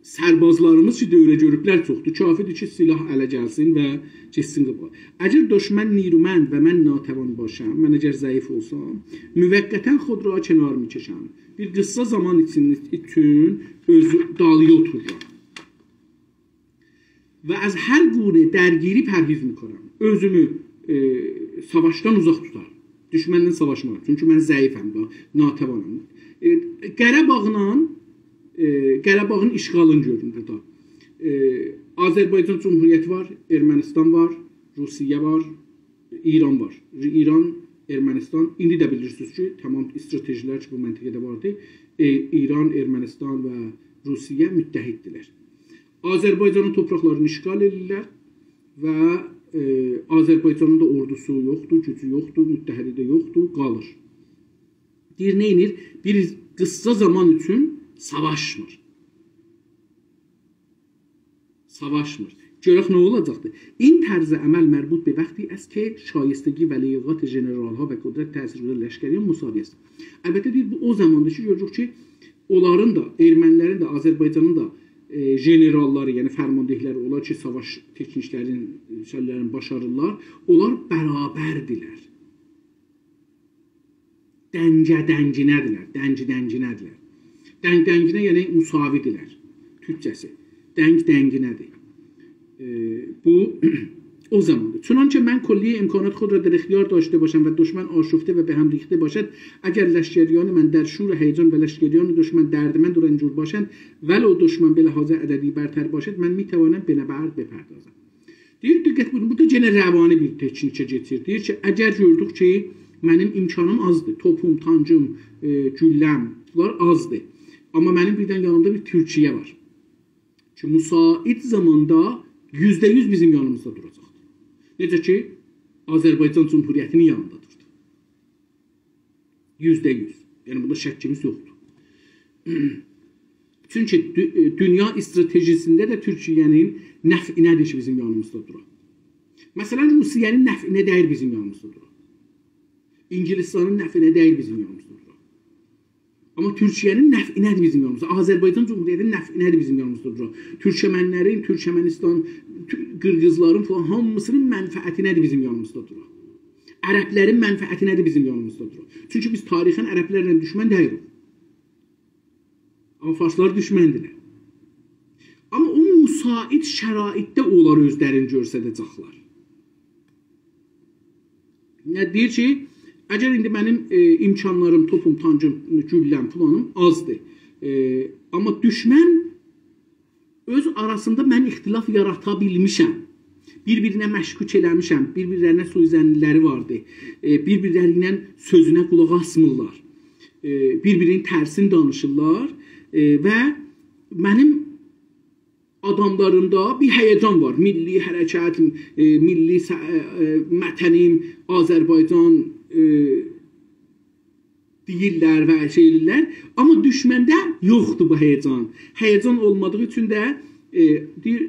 سربازلاریمیز کی، دوره گؤروبلر چوخدور. کافیدیر کی، سلاح اله گلسین و گئتسین قاباغا. اگر دشمن نیرومند و من ناتوان باشم، من اگر ضعیف اولسام، موقتاً خود را کنار می‌کشم. بیر قیسا زامان ایچین-، اوچون اؤزو دالییا اوتورورام. و از هر گونه درگیری پرهیز می‌کنم. اؤزومو، ائ، ساواشدان اوزاق توتارام. دوشمنله ساواشمارام. چونکی من ضعیفم دا، ناتوانام. ائ، قاراباغلا، ائ، قاراباغین اشغالینی گؤرون بورادا. ائ، آذربایجان جمهوریتی وار، ارمنستان وار، روسیه وار، ایران وار. ایران ارمنستان، ایندی ده بیلیرسینیز کی، تمام استراتژی‌لر کی، بو منطقه‌ده واردی. ائ، ایران، ارمنستان و روسیه متحددیرلر. آذربایجانین تورپاقلارینی اشغال ائدیرلر و، ائ، آذربایجانین دا اوردوسو یوخدور، گوجو یوخدور، متحدی ده یوخدور، قالیر. دئییر، نه ائدیر؟ بیر قیسا زامان اوچون ساواشمیر. ساواشمیر. گؤرک نه اولاجاقدیر. این طرز عمل مربوط به وقتی است که شایستگی و لیاقت ژنرال‌ها و قدرت تأثیرگذاری لشکریان مساوی است. البته، دئییر، بو او زاماندیر کی، گؤروروک کی، اونلارین دا، ارمنی‌لرین ده، آذربایجانین دا، ائ، ژنرال‌لاری، یعنی فرمانده‌لری، اونلار کی، ساواش تکنیک‌لرین، شئی‌لرین باشاریرلار، اونلار برابردیرلر. دنگه دنگینه‌دیرلر، دنگ دنگینه‌دیرلر. دنگ دنگینه، یعنی مساوی‌دیرلر. تورکجه‌سی. دنگ دنگینه‌دیر. ائ، بو او زاماندیر. چنانچه من کلیهٔ امکانات خود را در اختیار داشته باشم و دشمن آشفته و به هم ریخته باشد، اگر لشکریان من در شور و هیجان و لشکریان دشمن دردمند و رنجور باشند، ولو دشمن به لحاظ عددی برتر باشد، من می‌توانم به نبرد بپردازم. دئییر، دقت بویورون، بورادا یئنه روانی بیر تکنیکه کئچیر. دئییر کی، اگر گؤردوک کی، منیم امکانیم آزدیر، توپوم، تانکیم، ائ، گولله‌م، بونلار آزدیر. آمما منیم بیر دنه یانیمدا بیر تورکیه وار کی، مساعد زاماندا یوزده یوز بیزیم یانیمیزدا دوراجاقدیر. نئجه کی، آذربایجان جمهوریتی‌نین یانیندا دوردو. یوزده یوز. یعنی، بوندا شکیمیز یوخدور. چونکی دو-، ائ، دونیا استراتژی‌سینده ده تورکیه‌نین نفعینه‌دیر کی، بیزیم یانیمیزدا دورا. مثلا، روسیه‌نین نفعینه دئییل بیزیم یانیمیزدا دورا. انگلستانین نفعینه دئییل بیزیم یانیمیزدا دورا. آمما تورکیه‌نین نفعینه‌دیر بیزیم یانیمیزدا. آذربایجان جمهوریتی‌نین نفعینه‌دیر بیزیم یانیمیزدا دورا. تورکمن‌لرین، تورکمنستان، تو-، قیرغیزلارین فلان هامیسی‌نین منفعتینه‌دیر بیزیم یانیمیزدا دورا. عرب‌لرین منفعتینه‌دیر بیزیم یانیمیزدا دورا. چونکی بیز تاریخاً عرب‌لرله دوشمن دئییلیک. آمما فارسلار دوشمندیرلر. آمما او مساعد شرایطده اونلار اؤزلرینی گؤستره‌جکلر. نه دئییر کی، اگر ایندی منیم، ائ، امکانلاریم، توپوم، تانکیم، گولله‌م، فلانیم آزدیر، ائ، آمما دوشمن اؤز آراسیندا من اختلاف یارادا بیلمیشم، بیر-بیرینه مشکوک ائله‌میشم، بیر-بیرلرینه سوءظنلری واردی، ائ، بیر-بیرلری ایله سؤزونه قولاق آسمیرلار، ائ، بیر-بیرینین ترسینی دانیشیرلار، ائ، و منیم آداملاریمدا بیر هیجان وار. میللی حرکت، ائ، میللی س-، ائ، ائ، وطنیم، آذربایجان، ائ، دئییرلر و شئی ائله‌ییرلر. آمما دوشمنده یوخدور بو هیجان. هیجان اولمادیغی اوچون ده، ائ، دئییر،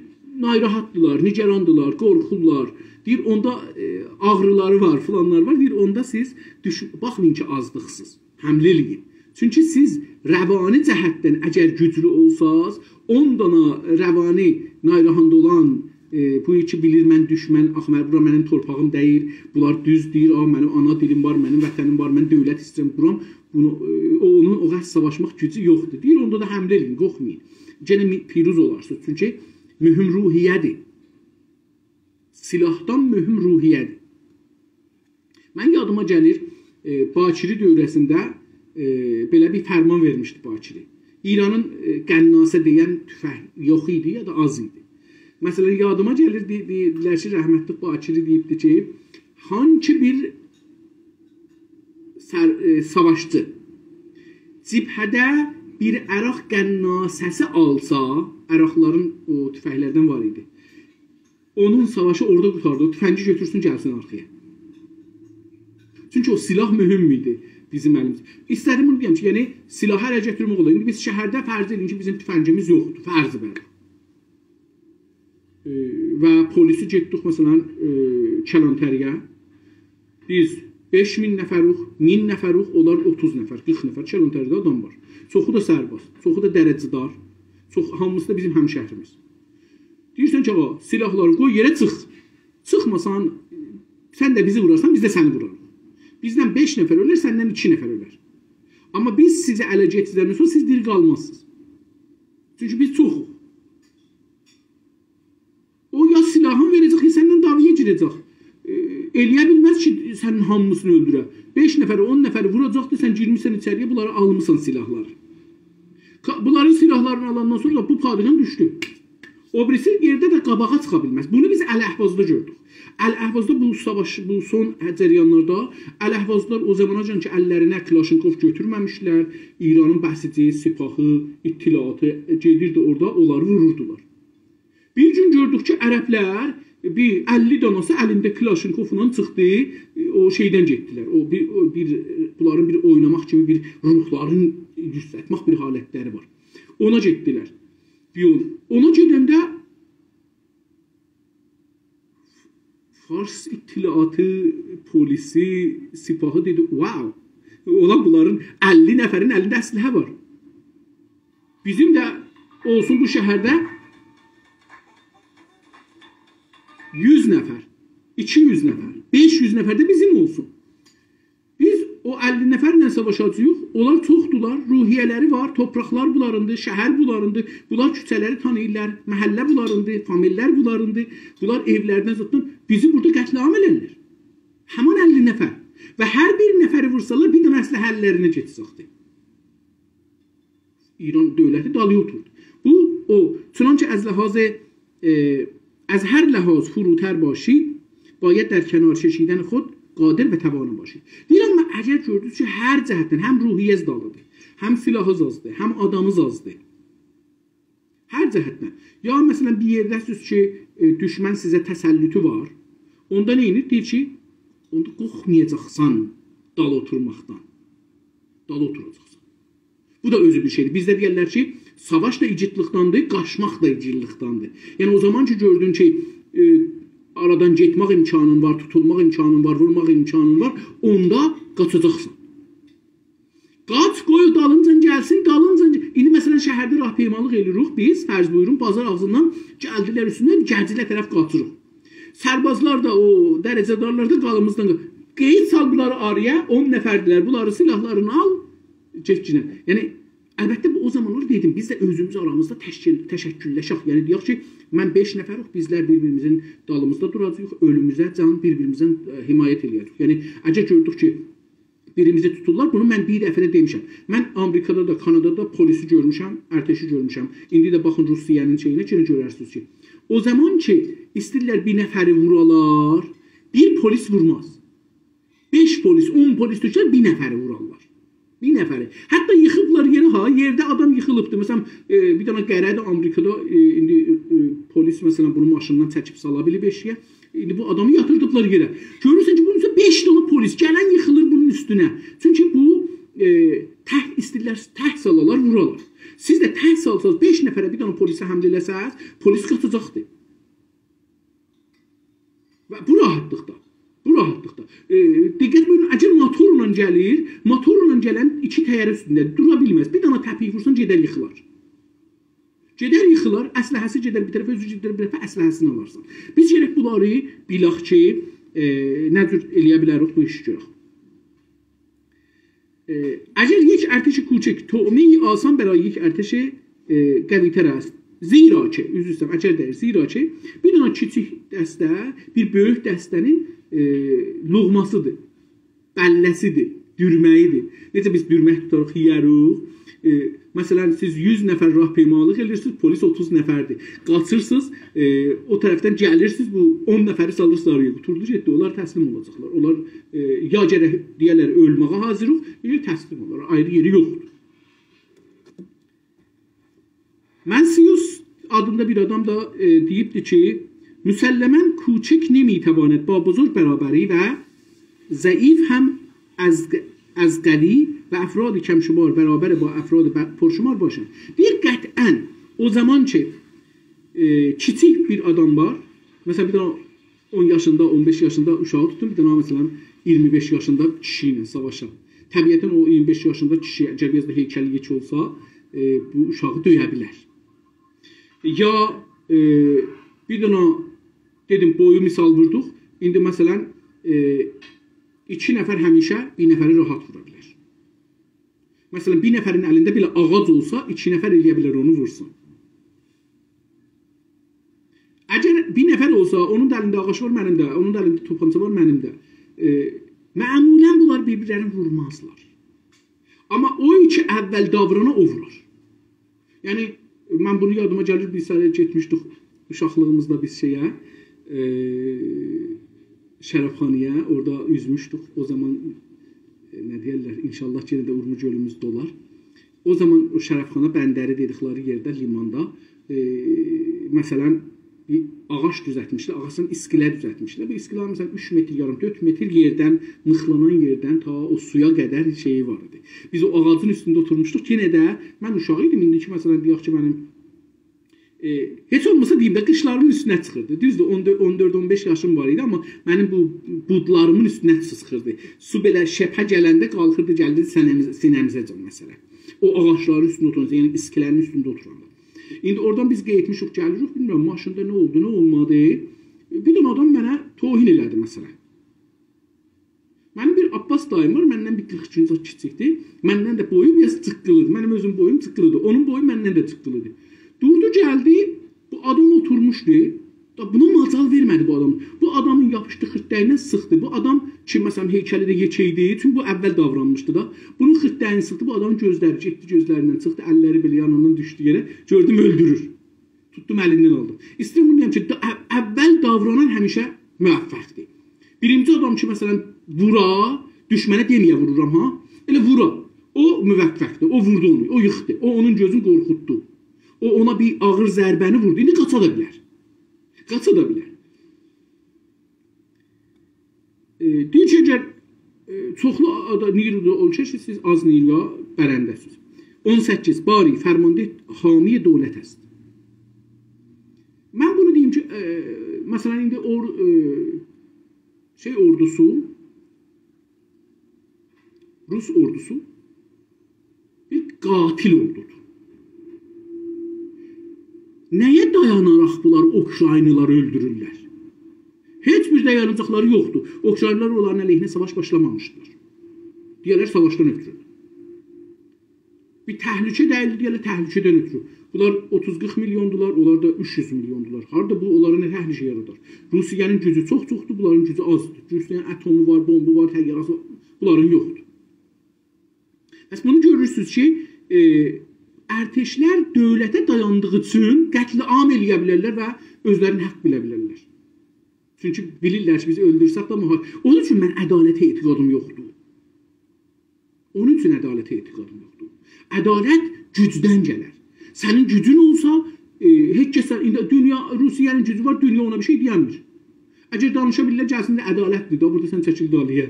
ناراحتدیلار، نگراندیلار، قورخورلار. دئییر، اوندا، ائ، آغریلاری وار، فلانلار وار. دئییر، اوندا سیز دوش-، باخمایین کی، آزلیقسیز. حمله ائله‌یین. چونکی سیز روانی جهتدن اگر گوجلو اولساز، اون دانا روانی ناراحت اولان، ائ، بو کی بیلیر من دوشمن، آخی، من، بورا منیم تورپاغیم دئییل، بونلار دوز دئییر، آ، منیم آنا دیلیم وار، منیم وطنیم وار، من دؤولت ایسته‌ییرم، دورام. بونو، ائ، او، اونون او قدر ساواشماق گوجو یوخدور. دئییر، اوندا دا حمله ائله‌یین، قورخمایین. یئنه می-، پیروز اولارسینیز. چونکی مهم روحیه‌دیر. سلاحدان مهم روحیه‌دیر. من یادیما گلیر، ائ، باکری دوره‌سینده، ائ، بئله بیر فرمان وئرمیشدی باکری. ایرانین، ائ، قناصه دئین توفنگ یوخ ایدی یا دا آز ایدی. مثلا، یادیما گلیر، دئ-، دئییرلر کی، رحمتلی باکری دئییبدی کی، هانکی بیر سر-، ائ، ساواشچی جبهه‌ده بیر عراق قناصه‌سی آلسا، عراقلارین او توفنگلردن وار ایدی. اونون ساواشی اورادا قوتاردی. او توفنگی گؤتورسون، گلسین آرخایا. چونکی او سلاح مهم ایدی بیزیم الیمیزده. ایسته‌دیم بونو دئیم کی، یعنی سلاحی اله گؤتورمک اولار. ایندی بیز شهرده فرض ائدین کی، بیزیم توفنگیمیز یوخدور. فرض بر. ائ، و پلیسی گئتدیک، مثلا، ائ، کلانتری‌یه. بیز بئش مین نفروق، مین نفروق، اونلار اوتوز نفر، قیرخ نفر کلانتری‌ده آدام وار. چوخو دا سرباز، چوخو دا درجه‌دار، چوخ، هامیسی دا بیزیم همشهریمیز. دئییرسن کی، آغا، سلاحلاری قوی یئره، چیخ. چیخماسان، سن ده بیزی وورارسان، بیز ده سنی ووراریق. بیزدن بئش نفر اؤلر، سندن ایکی نفر اؤلر. آمما بیز سیزی اله گئتیرندن سونرا سیز دیری قالمازسینیز. چونکی بیز چوخوق. او یا سلاحینی وئره‌جک، یا سنن دعوایا گیره‌جک. ائ، ائلیه بیلمز کی، سنین هامیسینی اؤلدوره. بئش نفری، اون نفری ووراجاقدیر، سن گیرمیسن ایچری‌یه، بونلاری آلمیسان سلاحلاری. کا-، بونلارین سلاحلارینی آلاندان سونرا دا بو پادگان دوشدو. او بیریسی یئرده ده قاباغا چیخا بیلمز. بونو بیز الاحوازدا گؤردوک. الاحوازدا بو ساواش، بو سون جریانلاردا الاحوازلار او زاماناجان کی، اللرینه کلاشینکوف گؤتورمه‌میشلر، ایرانین بسیجی، سپاهی، اطلاعاتی گئدیردی اورادا، اونلاری ووروردولار. بیر گون گؤردوک کی، عربلر بیر اللی داناسی الینده کلاشینکوفلا چیخدی، او شئیدن گئتدیلر. او بیر، او بیر، بونلارین بیر اویناماق کیمی بیر روحلارین یوکسلتمک بیر حالتلری وار. اونا گئتدیلر. بیر یول. اونا گئدنده فارس اطلاعاتی، پلیسی، سپاهی دئدی: «واو! اولا بونلارین اللی نفرین الینده اسلحه وار. بیزیم ده اولسون بو شهرده یوز نفر، ایکی یوز نفر، بئش یوز نفر ده بیزیم اولسون. بیز او اللی نفرله ساواشاجاغیق. اونلار چوخدولار، روحیه‌لری وار، تورپاقلار بونلاریندیر، شهر بونلاریندیر. بونلار کوچه‌لری تانیییرلار، محله بونلاریندیر، فامیللر بونلاریندیر. بونلار ائولردن زاددان بیزی بورادا قتل‌عام ائلرلر.» همان اللی نفر. و هر بیر نفری وورسالار، بیر دنه اسلحه اللرینه کئچه‌جکدی. ایران دؤولتی دالی اوتوردو. بو، او، چنانچه از لحاظ، ائ، از هر لحاظ فروتر باشی، باید در کنار کشیدن خود قادر و توانا باشی. دئییرم، اگر گؤردونوز کی، هر جهتدن هم روحیه‌ز دالیدیر، هم سلاحیز آزدیر، هم آدامیز آزدیر. هر جهتدن. یا، مثلا، بیر یئرده‌سیز کی، ائ، دوشمن سیزه تسلطو وار، اوندا نه ائدیر؟ دئییر کی، اوندا قورخمایاجاقسان دال اوتورماقدان. دال اوتوراجاقسان. بو دا اؤزو بیر شئیدیر. بیزده دئیرلر کی، ساواش دا ایگیدلیکدندیر، قاچماق دا ایگیدلیکدندیر. یعنی، او زامان کی، گؤردون کی، ائ، آرادان گئتمک امکانین وار، توتولماق امکانین وار، وورماق امکانین وار، اوندا قاچاجاقسان. قاچ، قوی دالینجان گلسین، دالینجان گل-، ایندی، مثلا، شهرده راهپیمالیق ائله‌ییریک بیز، فرض بویورون، بازار آغزیندان گلدیلر اوستوندن، گجیله طرف قاچیریق. سربازلار دا، او درجه‌دارلار دا قالیمیزدان قا-، قئیید سال بونلاری آرایا، اون نفردیلر، بونلاری، سلاحلارینی آل، گئت گینه. یعنی، البته، بو، او زامانلار دئدیم، بیز ده اؤزوموز آرامیزدا تشکیل، تشکل‌لشک. یعنی، دئیک کی، من بئش نفریک، بیزلر بیر-بیریمیزین دالیمیزدا دوراجاغیق، اؤلوموزه‌جان بیر-بیریمیزدن، ائ، حمایت ائله‌یه‌جه‌ییک. یعنی، اگر گؤردوک کی، بیریمیزی توتورلار، بونو من بیر دفعه ده دئمیشم. من آمریکادا دا، کانادادا دا پلیسی گؤرموشم، ارتشی گؤرموشم. ایندی ده باخین روسیه‌نین شئیینه، یئنه گؤررسینیز کی، او زامان کی، ایسته‌ییرلر بیر نفری وورالار، بیر پلیس وورماز. بئش پلیس، اون پلیس دوشر، بیر نفری وورارلار. بیر نفری. حتی ییخیبلار یئره ها، یئرده آدام ییخیلیبدی. مثلا، ائ، بیر دنه قره‌دیر آمریکادا، ائ، ایندی، ائ، پلیس، مثلا، بونو ماشیندان چکیب سالا بیلیب ائشیگه. ایندی بو آدامی یاتیردیبلار یئره. گؤرورسن کی، بونون اوچون بئش دنه پلیس گلن ییخیلیر بونون اوستونه. چونکی بو، ائ، تک ایسته‌ییرلر، تک سالالار، وورالار. سیز ده تک سالساز، بئش نفره بیر دنه پلیسه حمله ائله‌سز، پلیس قاچاجاقدیر. و بو راحتلیقدا، بو راحتلیقدا. ائ، دقت بویورون، اگر موتورلا گلیر، موتورلا گلن ایکی تایری اوستونده دورا بیلمز. بیر دنه تپیک وورسان، گئدر ییخیلار. گئدر ییخیلار، اسلحه‌سی گئدر بیر طرفه، اؤزو گئدر بیر طرفه، اسلحه‌سینی آلارسان. بیز گرک بونلاری بیلک کی، ائ، نه جور ائله‌یه بیلریک بو ایشی گؤرک. ائ، اگر یک ارتش کوچک طعمه‌ای آسان برای یک ارتش، ائ، قوی‌تر است. زیرا که، عذر ایسته‌ییرم، اگر دئییر، زیرا که، بیر دنه کیچیک دسته بیر بؤیوک دسته‌نین، ائ، لقمه‌سیدیر، بلله‌سیدیر، دورمه‌ییدیر. نئجه بیز دورمک توتاریق، یئیه‌ریک. ائ، مثلا، سیز یوز نفر راهپیمالیق ائدیرسینیز، پلیس اوتوز نفردیر. قاچیرسینیز، ائ، او طرفدن گلیرسینیز، بو اون نفری سالیرسینیز آرایا، قوتاردی گئتدی. اونلار تسلیم اولاجاقلار. اونلار، ائ، یا گرک دئیه‌لر، اؤلمه‌یه حاضریق، یا تسلیم اولارلار. آیری یئری یوخدور. منسیوس آدیندا بیر آدام دا، ائ، دئییبدی کی، «مسلما کوچک نمی‌تواند با بزرگ برابری و ضعیف هم از، از قوی و افراد کم‌شمار برابر با افراد ب-، پرشمار باشد.» دئییر، قطعا او زامان کی، ائ، کیچیک بیر آدام وار، مثلا، بیر دنه اون یاشیندا، اون بئش یاشیندا اوشاغی توتون، بیر دنه، مثلا، اییرمی بئش یاشیندا کیشی ایله ساواشا. طبیعتا او اییرمی بئش یاشیندا کیشی، اگر بیر آز دا هیکلی یئکه اولسا، ائ، بو اوشاغی دؤیه بیلر. یا، ائ، بیر دنه، دئدیم، بویو مثال ووردوق. ایندی، مثلا، ائ، ایکی نفر همیشه بیر نفری راحت وورا بیلر. مثلا، بیر نفرین الینده بئله آغاج اولسا، ایکی نفر ائله‌یه بیلر اونو وورسون. اگر بیر نفر اولسا، اونون دا الینده آغاج وار، منیم ده، اونون دا الینده توپانچا وار، منیم ده. ائ، معمولا بونلار بیر-بیرلرینی وورمازلار. آمما او کی اول داورانا، او وورار. یعنی، من بونو یادیما گلیر، بیر سری گئتمیشدیک، اوشاقلیغیمیزدا بیز شئیه، ائ، شرابخانایا، اورادا اوزموشدوک. او زامان، ائ، نه دئیرلر، ان‌شاءالله یئنه ده اورمو گؤلوموز دولار. او زامان او شرابخانا بندری دئدیکلری یئرده، لیماندا، ائ، مثلا، بیر آغاج دوزلتمیشلر، آغاجدان اسکیله دوزلتمیشلر. بو اسکیله‌لر، مثلا، اوچ متر یاریم، دؤرد متر یئردن، میخلانان یئردن تا او سویا قدر شئیی وار ایدی. بیز او آغاجین اوستونده اوتورموشدوق. یئنه ده من اوشاق ایدیم. ایندی کی، مثلا، دئیک کی، منیم، ائ، هئچ اولماسا دئییم ده، قیچلاریمین اوستونه چیخیردی. دوزدور، اون دؤرد، اون دؤرد، اون بئش یاشیم وار ایدی، آمما منیم بو بودلاریمین اوستونه چیخیردی. سو بئله شبهه گلنده قالخیردی، گلدی سینه‌میزه، سینه‌میزه‌جن، مثلا. او آغاجلارین اوستونده اوتوراندا، یعنی اسکیله‌نین اوستونده اوتوراندا. ایندی اورادان بیز قئییتمیشیک، گلیریک، بیلمیرم، ماشیندا نه اولدو، نه اولمادی. بیر دنه آدام منه توهین ائله‌دی، مثلا. منیم بیر عباس داییم وار، مندن بیر قیرخ ایکی یوز کیچیکدیر. مندن ده بویو بیر آز جیققیلیدیر. منیم اؤزوم بویوم جیققیلیدیر. اونون بویو مندن ده جیققیلیدیر. دوردو، گلدی، بو آدام اوتورموشدو. دا بونا مجال وئرمه‌دی بو آدام. بو آدامین یاپیشدی خیرتده‌ییندن سیخدی. بو آدام کی، مثلا، هیکلی ده یئکه ایدی، چونکی بو اول داورانمیشدی دا. بونون خیرتده‌یینی سیخدی، بو آدامین گؤزلری گئتدی، گؤزلریندن چیخدی، اللری بئله یانیندان دوشدو یئره. گؤردوم، اؤلدورور. توتدوم، الیندن آلدیم. ایسته‌ییرم بونو دئیم کی، دا-، اَ-، اول داورانان همیشه موفقدیر. بیرینجی آدام کی، مثلا، وورا، دوشمنه دئمه‌یه وورورام، ها؟ ائله وورا. او موفقدیر، او ووردو اونو، او ییخدی، او اونون گؤزونو قورخوتدو. او اونا بیر آغیر ضربه‌نی ووردو. ایندی قاچا دا بیلر. قاچا دا بیلر. ائ، دئییر کی، اگر، ائ، چوخلو آدا-، نیرودا اولور کی، سیز آز نیرویا برنده‌سینیز. اون سککیز، باری فرمانده حامی دولت است. من بونو دئییم کی، ائ، مثلا، ایندی اور-، ائ، شئی اوردوسو، روس اوردوسو بیر قاتل اوردودور. نه‌یه دایاناراق بونلار اوکراینالاری اؤلدورورلر؟ هئچ بیر دایاناجاقلاری یوخدور. اوکراینالار اونلارین علیهینه ساواش باشلامامیشدیلار. دئیه‌لر ساواشدان اؤترو. بیر تهلکه دئییل، دئیه‌لر تهلکه‌دن اؤترو. بونلار اوتوز قیرخ میلیوندولار، اونلار دا اوچ یوز میلیوندولار. هاردا بو اونلارا نه تهلکه یارادار؟ روسیه‌نین گوجو چوخ چوخدور، بونلارین گوجو آزدیر. روسیه‌نین اتمی وار، بومبو وار، طیاره‌سی وار. بونلارین یوخدور. پس بونو گؤرورسونوز کی، ائ، ارتشلر دؤولته دایاندیغی اوچون قتل‌عام ائله‌یه بیلرلر و اؤزلرینی حق بیله بیلرلر. چونکی بیلیرلر کی، بیز اؤلدورسک ده محال. اونون اوچون من عدالته اعتقادیم یوخدور. اونون اوچون عدالته اعتقادیم یوخدور. عدالت گوجدن گلر. سنین گوجون اولسا، ائ، هئچ کس، ایندی دونیا، روسیه‌نین گوجو وار، دونیا اونا بیر شئی دئینمیر. اگر دانیشا بیللر، گلسین ده عدالتدیر دا، بورادا سن چکیل دالییا.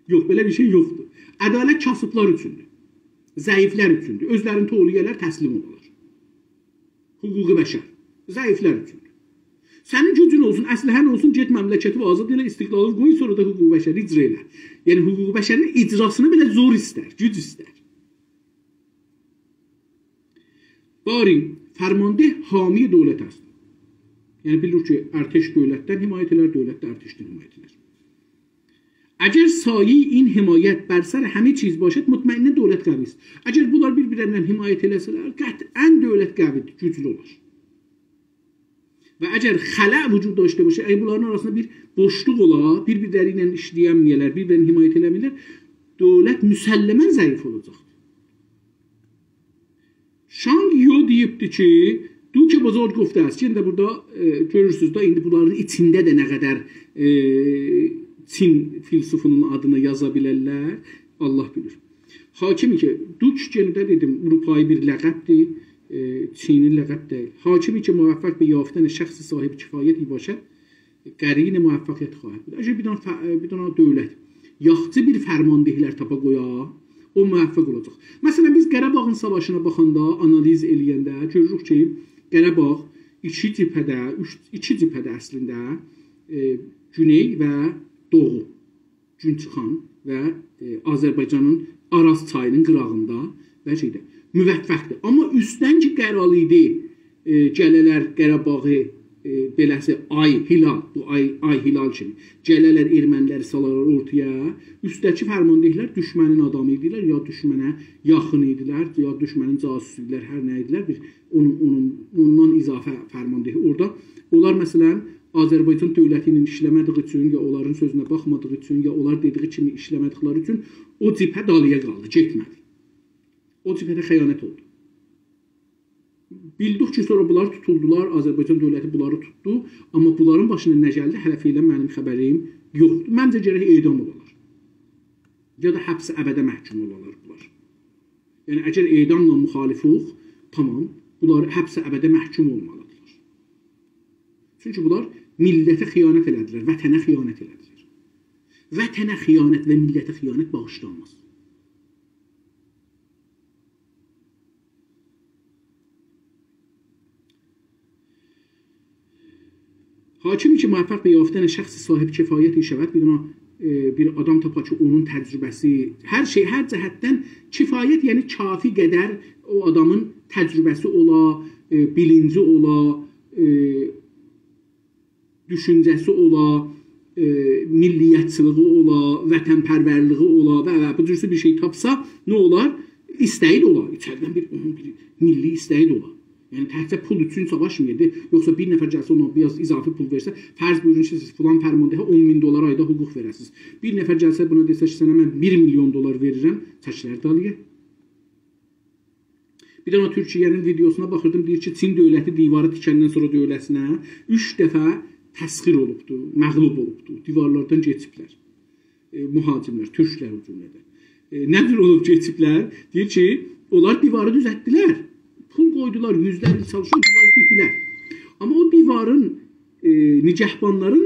یوخ، بئله بیر شئی یوخدور. عدالت کاسیبلار اوچوندور. ضعیفلر اوچوندور. اؤزلرینی توولایالار، تسلیم اولالار. حقوق بشر. ضعیفلر اوچوندور. سنین گوجون اولسون، اسلحه‌ن اولسون، گئت مملکتی آزاد ائله، استقلالی قوی، سونرا دا حقوق بشری اجرا ائله. یعنی حقوق بشرین اجراسینا بئله زور ایستر، گوج ایستر. باری فرمانده حامی دولت است. یعنی بیلیر کی، ارتش دولتدن حمایت ائلر، دولت ده ارتشدن حمایت ائلر. اگر سایه‌ی این حمایت بر سر همه چیز باشد، مطمئناً دولت قوی است. اگر بونلار بیر-بیرلریندن حمایت ائله‌سه‌لر، قطعاً دولت قوی‌دیر، گوجلو اولار. و اگر خلأ وجود داشته باشه، اگر بونلارین آراسیندا بیر بوشلوق اولا، بیر-بیرلری ایله ایشله‌ینمه‌یه‌لر، بیر-بیرینی حمایت ائله‌مه‌یه‌لر، دولت مسلماً ضعیف اولاجاقدیر. شانگ یو دئییبدی کی، دوک بزرگ گفته است. یئنه ده بورادا، ائ، گؤرورسونوز ده، ایندی بونلارین ایچینده ده نه قدر، ائ، چین فیلسوفونون آدینی یازا بیلرلر، الله بیلیر. حاکمی که، دوک، یئنه ده دئدیم، آوروپایی بیر لقبدیر، ائ، چینی لقب دئییل. حاکمی که موفق به یافتن شخص صاحب کفایتی باشد، قرین موفقیت خواهد بود. اگر بیر دنه ف-، بیر دنه دولت یاخشی بیر فرماندهلر تاپا قویا، او موفق اولاجاق. مثلاً، بیز قاراباغین ساواشینا باخاندا، آنالیز ائله‌ینده گؤروروک کی، قاراباغ ایکی جبهه‌ده، اوچ، ایکی جبهه‌ده اصلینده، ائ، گونئی و دوغو، گون چیخان و، ائ، آذربایجانین آراز چایی‌نین قیراغیندا و شئیده موفقدیر. آمما اوستدن کی قرار ایدی، ائ، گله‌لر قاراباغی، ائ، بئله‌سی آی هلال، بو آی، آی هلال کیمی گله‌لر ارمنی‌لری سالارلار اورتایا. اوستده‌کی فرماندهلر دوشمنین آدامی ایدیلر، یا دوشمنه یاخین ایدیلر، یا دوشمنین جاسوسو ایدیلر، هر نه ایدیلر، بیر اونون، اونون، اوندان اضافه فرمانده اورادا. اونلار، مثلاً، آذربایجان دؤولتی ایله ایشله‌مه‌دیگی اوچون، یا اونلارین سؤزونه باخمادیغی اوچون، یا اونلار دئدیگی کیمی ایشله‌مه‌دیکلری اوچون او جبهه دالییا قالدی، گئتمه‌دی. او جبهه‌ده خیانت اولدو. بیلدیک کی، سونرا بونلار توتولدولار، آذربایجان دؤولتی بونلاری توتدو. آمما بونلارین باشینا نه گلدی، هله فعلاً منیم خبریم یوخدور. منجه، گرک اعدام اولالار. یا دا حبس ابده محکوم اولالار بونلار. یعنی، اگر اعداملا مخالف اولوق، تامام، بونلار حبس ابده محکوم اولمالیدیرلار. چونکی بونلار میللته خیانت ائله‌دیلر، وطنه خیانت ائله‌دیلر. وطنه خیانت و میللته خیانت باغیشلانماز. حاکمی که موفق به یافتن شخص صاحب کفایتی شود، بیر دنه، ائ، بیر آدام تاپا کی، اونون تجربه‌سی، هر شئی، هر جهتدن کفایت، یعنی کافی قدر او آدامین تجربه‌سی اولا، ائ، بیلینجی اولا، ائ، دوشونجه‌سی اولا، ائ، میللیتچیلیگی اولا، وطن‌پرورلیگی اولا و، و بو جورسو بیر شئی تاپسا، نه اولار؟ ایسته‌یی ده اولا. ایچریدن بیر، اونون بیر میللی ایسته‌یی ده اولا. یعنی، تکجه پول اوچون ساواشمایاجاق. یوخسا بیر نفر گلسه، اونا بیر آز اضافی پول وئرسه، فرض بویورون کی، سیز فلان فرماندهیه اون مین دلار آیدا حقوق وئره‌سینیز. بیر نفر گلسه، بونا دئسه کی، سنه من بیر میلیون دلار وئریرم، چکیلر دالییا. بیر دنه تورکیه‌نین ویدئوسونا باخیردیم، دئییر کی، چین دؤولتی دیواری تیکندن سونرا دؤولتینه اوچ دفعه تسخیر اولوبدو، مغلوب اولوبدو، دیوارلاردان کئچیبلر. ائ، مهاجملر، تورکلر او جمله‌دن. ائ، نه جور اولوب کئچیبلر؟ دئییر کی، اونلار دیواری دوزلتدیلر. پول قویدولار، یوزلر ایل چالیشدیلار، دیواری تیکدیلر. آمما او دیوارین، ائ، نگهبانلارین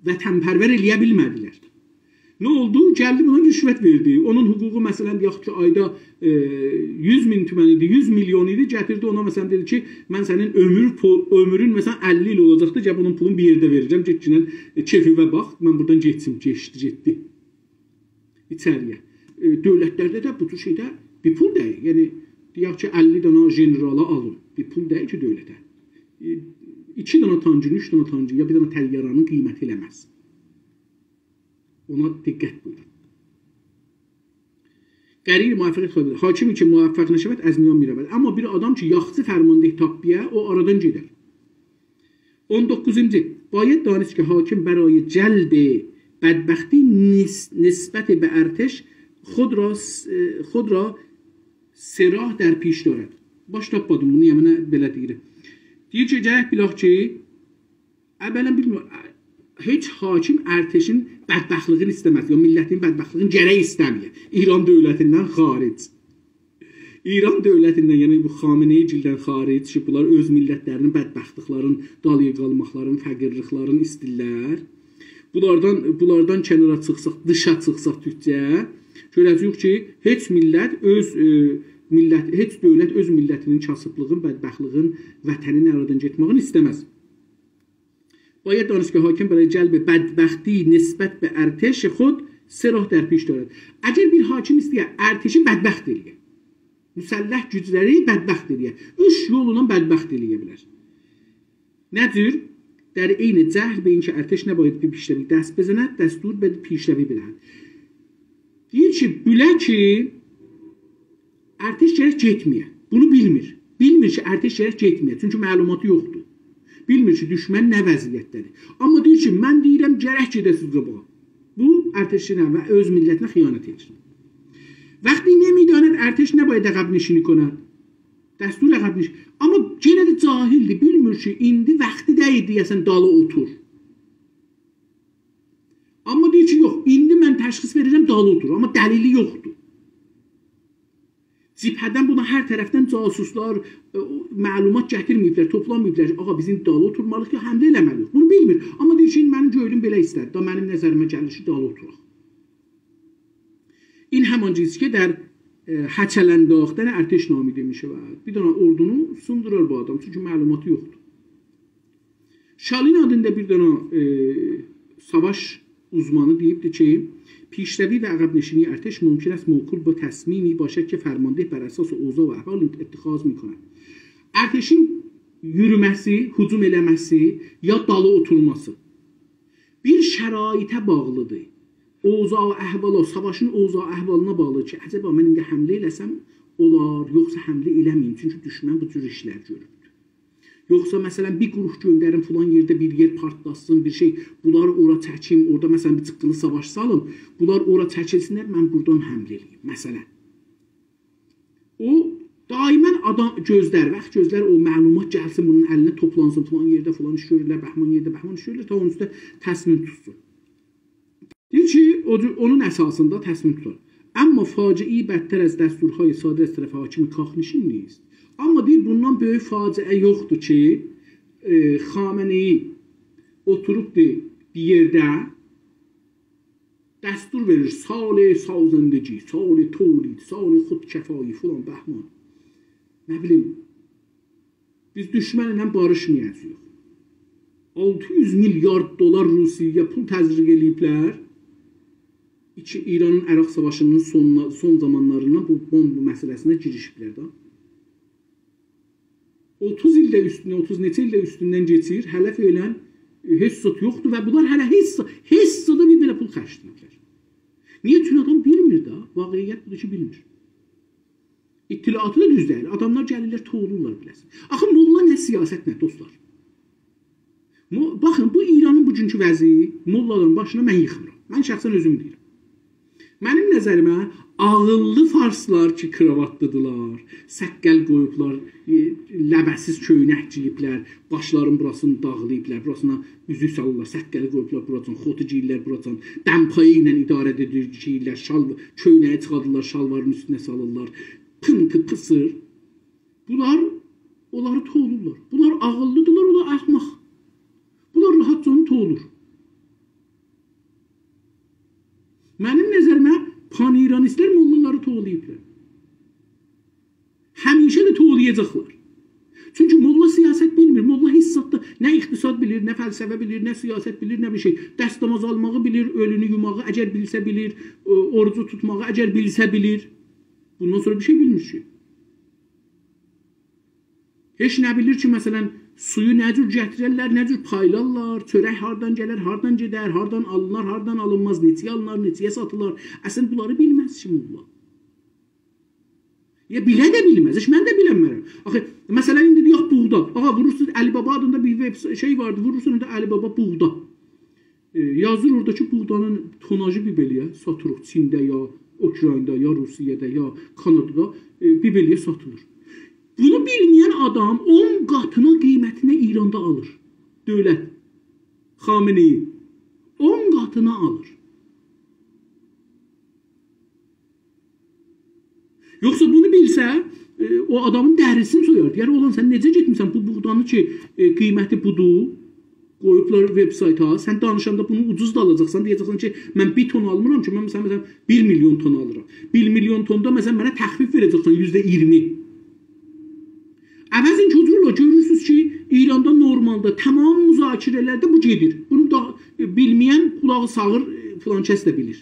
وطن‌پرور ائله‌یه بیلمه‌دیلر. نه اولدو؟ گلدی بونا رشوت وئردی. اونون حقوقو، مثلاً، دئیک کی، آیدا، ائ، یوز مین تومن ایدی، یوز میلیون ایدی، گتیردی اونا، مثلاً، دئدی کی، من سنین عؤمور پو-، عؤمورون، مثلاً، اللی ایل اولاجاقدی، گل بونون پولون بیر یئرده وئره‌جم، گئتگینن، ائ، کئفیوه باخ، من بورادان گئچیم، کئچدی، گئتدی ایچری‌یه. ائ، دؤولتلرده ده بو جور شئیده بیر پول دئییل. یعنی، دئیک کی، اللی دنه ژنرالی آلین. بیر پول دئییل کی، دؤولته. ائ، ایکی دنه تانکین، اوچ دنه تانکین، یا بیر دنه طیاره‌نین قیمتی ائله‌مز. اونا دقت بویورون. غیر موفقیت خواهد بود. حاکمی که موفق نشود، از میان می‌رود. آمما بیر آدام کی، یاخشی فرمانده تاپمایا، او آرادان گئدر. اون دوققوزونجو، باید دانست که حاکم برای جلب بدبختی نس-، نسبت به ارتش خود را س-، خود را سه راه در پیش دارد. باش تاپمادیم بونو، یعنی، بئله دئییر. دئییر کی، گرک بیلک کی، اولاً بیلمیر، هئچ حاکم ارتشین بدبختلیگینی ایسته‌مز، یا میللتین بدبختلیگینی گرک ایسته‌مه‌یه. ایران دؤولتیندن خارج. ایران دؤولتیندن، یعنی بو خامنه‌ای‌گیلدن خارج کی، بونلار اؤز میللتلرینین بدبختلیکلرین، دالییا قالماقلارین، فقیرلیکلرین ایسته‌ییرلر. بونلاردان، بونلاردان کنارا چیخساق، دیشا چیخساق تورکجه، گؤره‌جه‌ییک کی، هئچ میللت اؤز، ائ، میللت، هئچ دؤولت اؤز میللتینین کاسیبلیغین، بدبختلیگین، وطنین آرادان گئتمه‌یینی ایسته‌مز. باید دانست که حاکم برای جلب بدبختی نسبت به ارتش خود سه راه در پیش دارد. اگر بیر حاکم ایسته‌یه ارتشی بدبخت ائله‌یه، مسلح گوجلری بدبخت ائله‌یه، اوچ یوللا بدبخت ائله‌یه بیلر. نه جور؟ در عین جهل به اینکه ارتش نباید به پیشروی دست بزند، دستور به پیشروی بدهد. دئییر کی، بیله کی، ارتش گرک گئتمه‌یه. بونو بیلمیر. بیلمیر کی، ارتش گرک گئتمه‌یه. چونکی معلوماتی یوخدور. بیلمیر کی، دوشمن نه وضعیتده‌دیر. آمما دئییر کی، من دئییرم، گرک گئده‌سیز قاباغا. بو، ارتشینه و اؤز میللتینه خیانت ائدیر. وقتی نمی‌داند ارتش نباید عقب‌نشینی کند. دستور عقب‌نشینی. آمما یئنه ده جاهلدیر، بیلمیر کی، ایندی وقتی دئییل دئیه‌سن، دالی اوتور. آمما دئییر کی، یوخ، ایندی من تشخیص وئریرم، دالی اوتور. آمما دلیلی یوخدور. جبهه‌دن بونا هر طرفدن جاسوسلار، ائ، او، معلومات گتیرمه‌ییبلر، توپلاماییبلار کی، آغا، بیز ایندی دالی اوتورمالی‌ییق، یا حمله ائله‌مه‌لی‌ییک. بونو بیلمیر. آمما دئییر کی، ایندی منیم گؤیلوم بئله ایسته‌دی. دا منیم نظریمه گلیر کی، دالی اوتوراق. این همان چیزی که در، ائ، هچل انداختن ارتش نامیده می‌شود. بیر دنه اوردونو سیندیرار بو آدام، چونکی معلوماتی یوخدور. شالین آدیندا بیر دنه، ائ، ساواش اوزمانی دئییبدیر کی، پیشروی و عقب‌نشینی ارتش ممکن است موکول به تصمیمی باشد که فرمانده بر اساس اوضاع و احوال اتخاذ می‌کند. ارتشین یورومه‌سی، هجوم ائله‌مه‌سی یا دالی اوتورماسی بیر شرایطه باغلیدیر. اوضاع و احوالا، ساواشین اوضاع احوالینا باغلی کی، عجبا من ایندی حمله ائله‌سم اولار، یوخسا حمله ائله‌مه‌ییم، چونکی دوشمن بو جور ایشلر گؤروبدور. یوخسا، مثلا، بیر گروپ گؤندریم، فلان یئرده بیر یئر پارتلاتسین، بیر شئی، بونلاری اورا چکیم، اورادا، مثلا، بیر جیققیلی ساواش سالیم، بونلار اورا چکیلسینلر، من بورادان حمله ائله‌ییم، مثلا. او، دائماً آدام گؤزلر، واخت گؤزلر او معلومات گلسین، بونون الینه توپلانسین، فلان یئرده فلان ایش گؤرورلر، بهمان یئرده بهمان ایش گؤرورلر، تا اونون اوسته تصمیم توتسون. دئییر کی، او جور، اونون اساسیندا تصمیم توتار. اما فاجعه‌ای بدتر از دستورهای صادر از طرف حاکم کاخ‌نشین نیست. آمما دئییر، بوندان بؤیوک فاجعه یوخدور کی، ائ، خامنه‌ای اوتوروبدور بیر یئرده، دستور وئریر، سال سازندگی، سال تولید، سال خودکفایی، فلان بهمان. نه بیلیم، بیز دوشمنله باریشمایاجاغیق. آلتی یوز میلیارد دلار روسیه‌یه پول تزریق ائله‌ییبلر. ایکی، ایرانین عراق ساواشینین سونونا، سون زامانلاریندان بو بومب مسئله‌سینه گیریشیبلر ده. اوتوز ایل ده اوستوندن، اوتوز نئچه ایل ده اوستوندن کئچیر، هله فعلاً، ائ، هئچ زاد یوخدور و بونلار هله هئچ زا-، هئچ زادا بیر بئله پول خرجله‌ییبلر. نییه؟ چونکی آدام بیلمیر ده، واقعیت بودور کی، بیلمیر. اطلاعاتی دا دوز دئییل. آداملار گلیرلر، توولورلار بیله‌سین. آخی موللا نه، سیاست نه، دوستلار؟ مو-، باخین، بو ایرانین بوگونکو وضعی، موللالارین باشینا من ییخمیرام. من شخصاً اؤزوم دئییرم. منیم نظریمه، عاغیللی فارسلار کی، کراواتلیدیرلار، سققل قویوبلار، ائ، لبه‌سیز کؤینک گئییبلر، باشلارین بوراسینی داغلاییبلار، بوراسینا اوزوک سالیرلار، سققلی قویوبلار بوراجان، خوتو گئییرلر بوراجان، دمپایی ایله اداره ائدیر، گئییرلر، شال، کؤینه‌یی چیخاردیرلار، شالوارین اوستونه سالیرلار. پینکی پیسیر. بونلار اونلاری توولورلار. بونلار عاغیللیدیرلار، او دا احمق. بونلار راحتجا اونو توولور. منیم نظریمه، پان‌ایرانیستلر موللالاری توولاییبلار. همیشه ده توولایاجاقلار. چونکی موللا سیاست بیلمیر. موللا هئچ زاددا نه اقتصاد بیلیر، نه فلسفه بیلیر، نه سیاست بیلیر، نه بیر شئی. دستماز آلماغی بیلیر، اؤلونو یوماغی اگر بیلسه بیلیر، او-، اوروجو توتماغی اگر بیلسه بیلیر. بوندان سونرا بیر شئی بیلمیر کی. هئچ نه بیلیر کی، مثلاً، سویو نه جور گتیررلر، نه جور پایلارلار، چؤرک هاردان گلر، هاردان گئدر، هاردان آلینار، هاردان آلینماز، نئچه‌یه آلینار، نئچه‌یه ساتیلار. اصلاً بونلاری بیلمز کی، موللا. یا بیله ده بیلمز، هئچ من ده بیلنمرم. آخی، مثلاً، ایندی دئیک بوغدا. آغا، وورورسونوز، علی‌بابا آدیندا بیر وب س-، شئی واردی، وورورسون اوندا علی‌بابا بوغدا. ائ، یازیر اورادا کی، بوغدانین توناژی بیر بئله‌یه ساتیریق چینده، یا اوکرایندا، یا روسیه‌ده، یا کانادادا، ائ، بیر بئله‌یه ساتیلیر. بونو بیلمه‌ین آدام اون قاتینا قیمتینه ایراندا آلیر. دؤولت. خامنه‌ای. اون قاتینا آلیر. یوخسا بونو بیلسه، ائ، او آدامین دریسینی سویار. دئیر، «اولان، سن نئجه گئتمیسن بو بوغدانی کی، ائ، قیمتی بودور، قویوبلار وب‌سایتا، سن دانیشاندا بونو اوجوز دا آلاجاقسان، دئیه‌جکسن کی، من بیر تون آلمیرام کی، من، مثلاً، مثلاً، بیر میلیون تون آلیرام. بیر میلیون توندا، مثلاً، منه تخفیف وئره‌جکسن یوزده اییرمی.» عوضین کی، او جور اولور، گؤرورسونوز کی، ایراندا نورمالدا تمام مذاکره‌لرده بو گئدیر. بونو دا، ائ، بیلمه‌ین قولاغی ساغیر، ائ، فلان کس ده بیلیر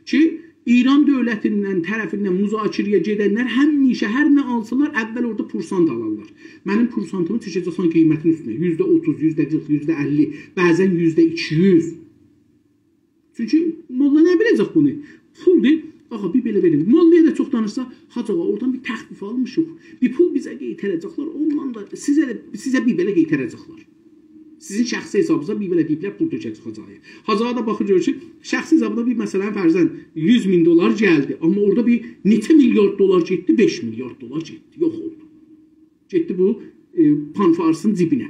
کی، ایران دؤولتیندن، طرفیندن مذاکره‌یه گئدنلر همیشه هر نه آلسالار، اول اورادا پورسانت آلارلار. منیم پورسانتیمی چکه‌جکسن قیمتین اوستونه. یوزده اوتوز، یوزده قیرخ، یوزده اللی، بعضاً یوزده ایکی یوز. چونکی موللا نه بیله‌جک بونو؟ پولدور. آغا، بیر بئله وئرین. موللایا دا چوخ دانیشسا، «حاج آغا، اورادان بیر تخفیف آلمیشیق. بیر پول بیزه قئیتره‌جکلر، اوندان دا سیزه ده، سیزه بیر بئله قئیتره‌جکلر. سیزین شخصی حسابینیزا بیر بئله دئییبلر، پول تؤکه‌جک حاج آغایا.» حاج آغا دا باخیر، گؤرور کی، شخصی حسابینا بیر، مثلاً، فرضاً یوز مین دلار گلدی، آمما اورادا بیر نئچه میلیارد دلار گئتدی، بئش میلیارد دلار گئتدی، یوخ اولدو. گئتدی بو، ائ، پان‌فارسین جیبینه.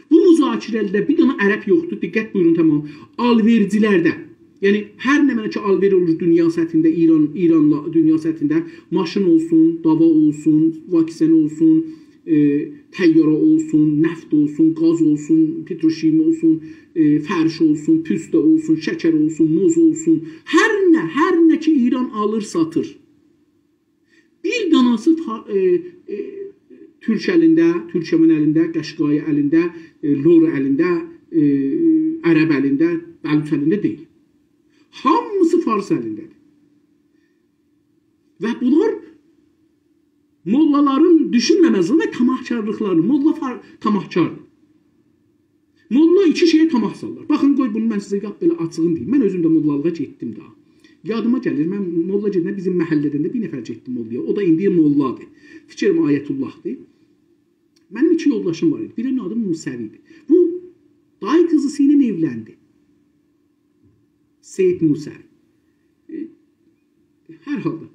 بو مذاکره‌لرده بیر دنه عرب یوخدور. دقت بویورون، تمام. آلوئرجیلرده. یعنی، هر نمنه کی، آلوئر اولور دونیا سطحینده، ایران، ایرانلا دونیا سطحینده، ماشین اولسون، داوا اولسون، واکسن اولسون، ائ، طیاره اولسون، نفت اولسون، گاز اولسون، پتروشیمی اولسون، ائ، فرش اولسون، پوسته اولسون، شکر اولسون، موز اولسون، هر نه، هر نه کی، ایران آلیر، ساتیر. بیر داناسی فا-، ائ، ائ، تورک الینده، تورکمن الینده، قشقایی الینده، ائ، لر الینده، ائ، عرب الینده، بلوچ الینده دئییل. هامیسی فارس الینده‌دیر. و بونلار موللالارین دوشونمه‌مزلیگی و طمعکارلیقلاری. موللا فار-، طمعکاردیر. موللا ایکی شئیه طمع سالار. باخین، قوی بونو من سیزه لاپ بئله آچیغین دئییم. من اؤزوم ده موللالیغا گئتدیم داها. یادیما گلیر، من موللا گئدنده بیزیم محله‌دن ده بیر نفر گئتدی موللایا. او دا ایندی موللادیر. فیکریم آیت‌الله‌دیر. منیم ایکی یولداشیم وار ایدی. بیرینین آدی موسوی ایدی. بو دای قیزیسی ایله ائولندی. سید موسوی. ائ، هر حالدا.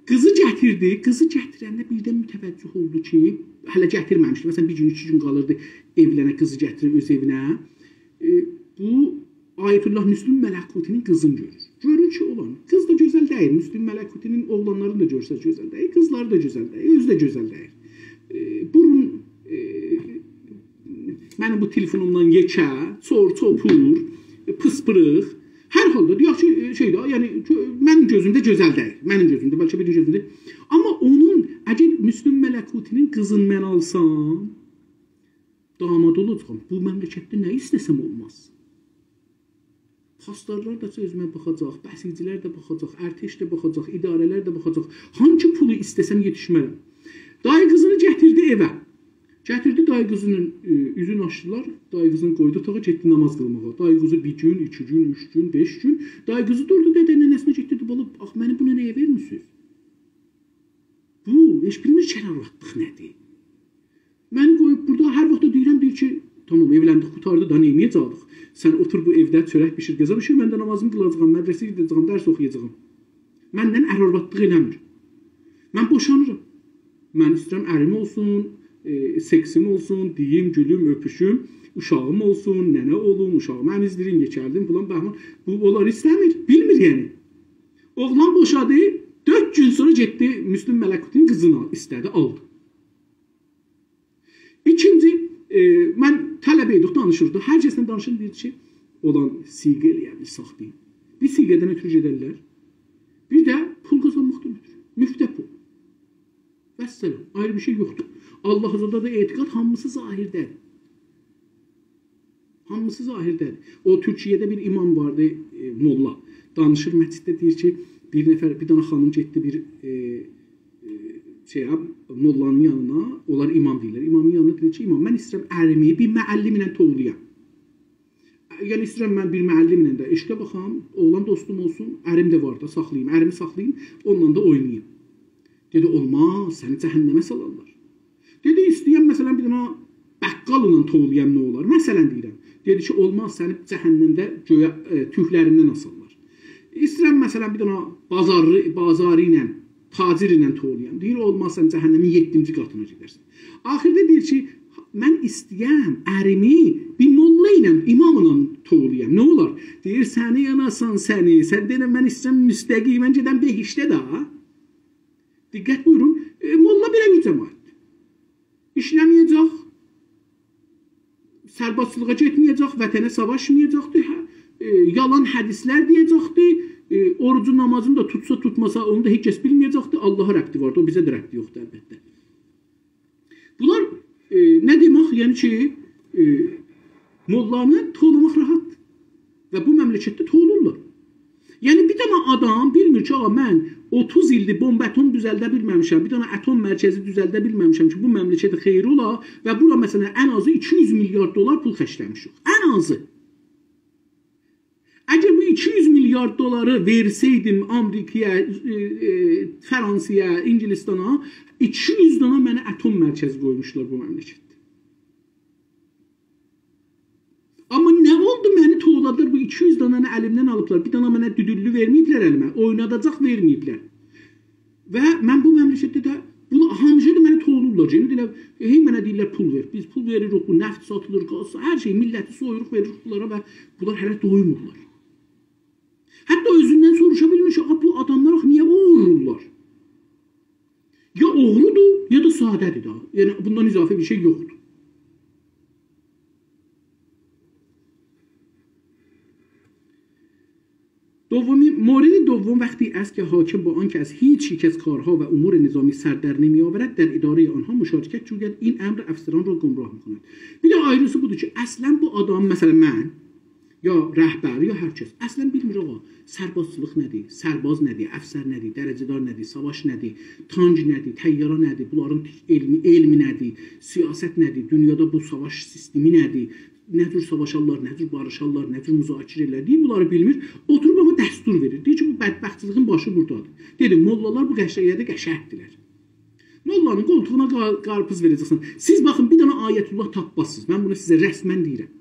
قیزی گتیردی. قیزی گتیرنده بیردن متوجه اولدو کی، هله گتیرمه‌میشدی. مثلا، بیر گون، ایکی گون قالیردی ائولنه، قیزی گتیریر اؤز ائوینه. ائ، بو آیت‌الله مسلم ملکوتی‌نین قیزینی گؤرور. گؤرور کی، اولان، قیز دا گؤزل دئییل. مسلم ملکوتی‌نین اوغلانلارینی دا گؤرسز گؤزل دئییل، قیزلاری دا گؤزل دئییل، اؤزو ده گؤزل دئییل. ائ، بورون، ائ، منیم بو تلفونومدان یئکه، چور چوپور، ائ، پیس پیریق. هر حالدا، دئیک کی، ائ، شئی ده، یعنی، گؤ-، منیم گؤزومده گؤزل دئییل. منیم گؤزومده، بلکه بیرینین گؤزومده. آمما اونون، اگر مسلم ملکوتی‌نین قیزینی من آلسام، داماد اولاجاغام. بو مملکتده نه ایسته‌سم اولماز. پاسدارلار دا اؤزومه باخاجاق، بسیجی‌لر ده باخاجاق، ارتش ده باخاجاق، اداره‌لر ده باخاجاق. هانسی پولو ایسته‌سم یئتیشمرم. دایی قیزینی گتیردی ائوه. گتیردی دایی قیزینین، ائ، اوزونو آچدیلار. دایی قیزینی قویدو اوتاغا، گئتدی نماز قیلماغا. دایی قیزی بیر گون، ایکی گون، اوچ گون، بئش گون. دایی قیزی دوردو دده ننه‌سینه گئتدی، دئدی: «بالا، آخی منی بونا نییه وئرمیسینیز؟ بو هئچ بیلمیر کی، آروادلیق نه‌دیر.» منی قویوب بورادا، هر واخت دا دئییرم، دئییر کی، «تامام، ائولندیک، قوتاردی دا، نئینیه‌جکدیک؟ سن اوتور بو ائوده، چؤرک بیشیر، غذا بیشیر، من ده نمازیمی قیلاجاغام، مدرسه‌یه گئده‌جه‌یم، درس اوخویاجاغام.» مندن آروادلیق ائله‌میر. من بوشانیرام. من ایسته‌ییرم اریم اولسون، ائ، سکسیم اولسون، دئییم، گولوم، اؤپوشوم، اوشاغیم اولسون، ننه اولوم، اوشاغیمی امیزدیریم، یئکلدیم، فلان، بهمان. بو اونلاری ایسته‌میر، بیلمیر یعنی. اوغلان بوشادی، دؤرد گون سونرا گئتدی مسلم ملکوتی‌نین قیزینی ایسته‌دی، آلدی. ایکینجی، ائ، من طلبه ایدیک، دانیشیردیق. هر کسله دانیشیردیم، دئییر کی، اولان صیغه ائله‌یه بیلسک دئییر. بیر صیغه‌دن اؤترو گئدرلر، بیر ده پول قازانماقدان اؤترو. مفته پول. والسلام. آیری بیر شئی یوخدور. آللاهزادادا اعتقاد هامیسی ظاهرده‌دیر. هامیسی ظاهرده‌دیر. او تورکیه‌ده بیر امام واردی، ائ، موللا. دانیشیر مسجدده، دئییر کی، بیر نفر، بیر دنه خانیم گئتدی بیر، ائ، ائ، شئیه، موللانین یانینا، اونلار امام دئییرلر. امامین یانینا دئدی کی، «امام، من ایسته‌ییرم اریمی بیر معلم ایله توولایام. یعنی، ایسته‌ییرم من بیر معلمله ده عشقه باخام، اوغلان دوستوم اولسون، اریم ده وار دا، ساخلاییم، اریمی ساخلاییم، اونونلا دا اویناییم.» دئدی: «اولماز، سنی جهنمه سالارلار.» دئدی: «ایسته‌ییرم، مثلا، بیر دنه بقاللا توولایام، نه اولار؟» مثلا دئییرم. دئدی کی، «اولماز، سنی جهنمده گؤیه، ائ، توکلریندن آسارلار. ایسته‌ییرم، مثلا، بیر دنه بازارلی، بازاری ایله، تاجر ایله توولایام.» دئییر: «اولماز، سن جهنمین یئددینجی قاتینا گئدرسن.» آخیردا دئییر کی، «من ایسته‌ییرم اریمی بیر موللا ایله، اماملا توولایام، نه اولار؟» دئییر: «سنی یاناسان سنی، سن دئنه من ایسته‌ییرم مستقیماً گئدم بهشته ده.» دقت بویورون، ائ، موللا بئله بیر جماعتدیر. ایشله‌مه‌یه‌جک، سربازچیلیغا گئتمه‌یه‌جک، وطنه ساواشمایاجاقدی، هه، ائ، یالان حدیثلر دئیه‌جکدی، ائ، اوروجو، نمازینی دا توتسا، توتماسا، اونو دا هئچ کس بیلمه‌یه‌جکدی، آللاها ربطی واردی، او بیزه ده ربطی یوخدور البته. بونلار، ائ، نه دئمک؟ یعنی کی، ائ، موللانی توولاماق راحتدیر. و بو مملکتده توولورلار. یعنی، بیر دنه آدام بیلمیر کی، آغا، من اوتوز ایلدیر بمب اتم دوزلده بیلمه‌میشم، بیر دنه اتم مرکزی دوزلده بیلمه‌میشم کی، بو مملکته خئیری اولا و بورا، مثلا، ان آزی ایکی یوز میلیارد دلار پول خرجله‌میشیک. ان آزی. اگر بو ایکی یوز میلیارد دلاری وئرسه‌یدیم آمریکایا، ائ، ائ، فرانسایا، انگلستانا، ایکی یوز دنه منه اتم مرکزی قویموشلار بو مملکتده. آمما نه اولدو، منی توولادیلار، بو ایکی یوز دنه‌نی الیمدن آلیبلار، بیر دنه منه دودوللو وئرمه‌ییبلر الیمه، اویناداجاق وئرمه‌ییبلر. و من بو مملکتده ده، بونو هامیسی دا منی توولورلار، یعنی دئییرلر، هئی منه دئییرلر پول وئر، بیز پول وئریریک، بو نفت ساتیلیر، گاز، هر شئی، میللتی سویوروق، وئریریک بونلارا و بونلار هله دویمورلار. حتی اؤزوندن سوروشا بیلمیر کی، آغا، بو آداملار آخی نییه اوغورلورلار؟ یا اوغرودور، یا دا ساده‌دیر دا. یعنی، بوندان اضافه بیر شئی یوخدور. دومی، مورد دوم وقتی است که حاکم با آنکه از هیچ یک از کارها و امور نظامی سر در نمی‌آورد، در ادارهٔ آنها مشارکت جوید، این امر افسران را گمراه می‌کند. بیر ده آیریسی بودور کی، اصلاً بو آدام، مثلاً من، یا رهبر، یا هر کس، اصلاً بیلمیر، آغا، سربازچیلیق نه‌دیر، سرباز نه‌دیر، افسر نه‌دیر، درجه‌دار نه‌دیر، ساواش نه‌دیر، تانک نه‌دیر، طیاره نه‌دیر، بونلارین علمی، علمی نه‌دیر، سیاست نه‌دیر، دونیادا بو ساواش سیستمی نه‌دیر، نه جور ساواشارلار، نه جور باریشارلار، نه جور مذاکره ائله‌ییر، بونلاری بیلمیر. اوتوروب آمما دستور وئریر. دئییر کی، بو بدبختچیلیغین باشی بورادادیر. دئدی، موللالار بو قشنگیده قشنگدیرلر. موللانین قولتوغونا قار-، قارپیز وئره‌جکسن. سیز باخین، بیر دنه آیت‌الله تاپمازسینیز. من بونو سیزه رسماً دئییرم.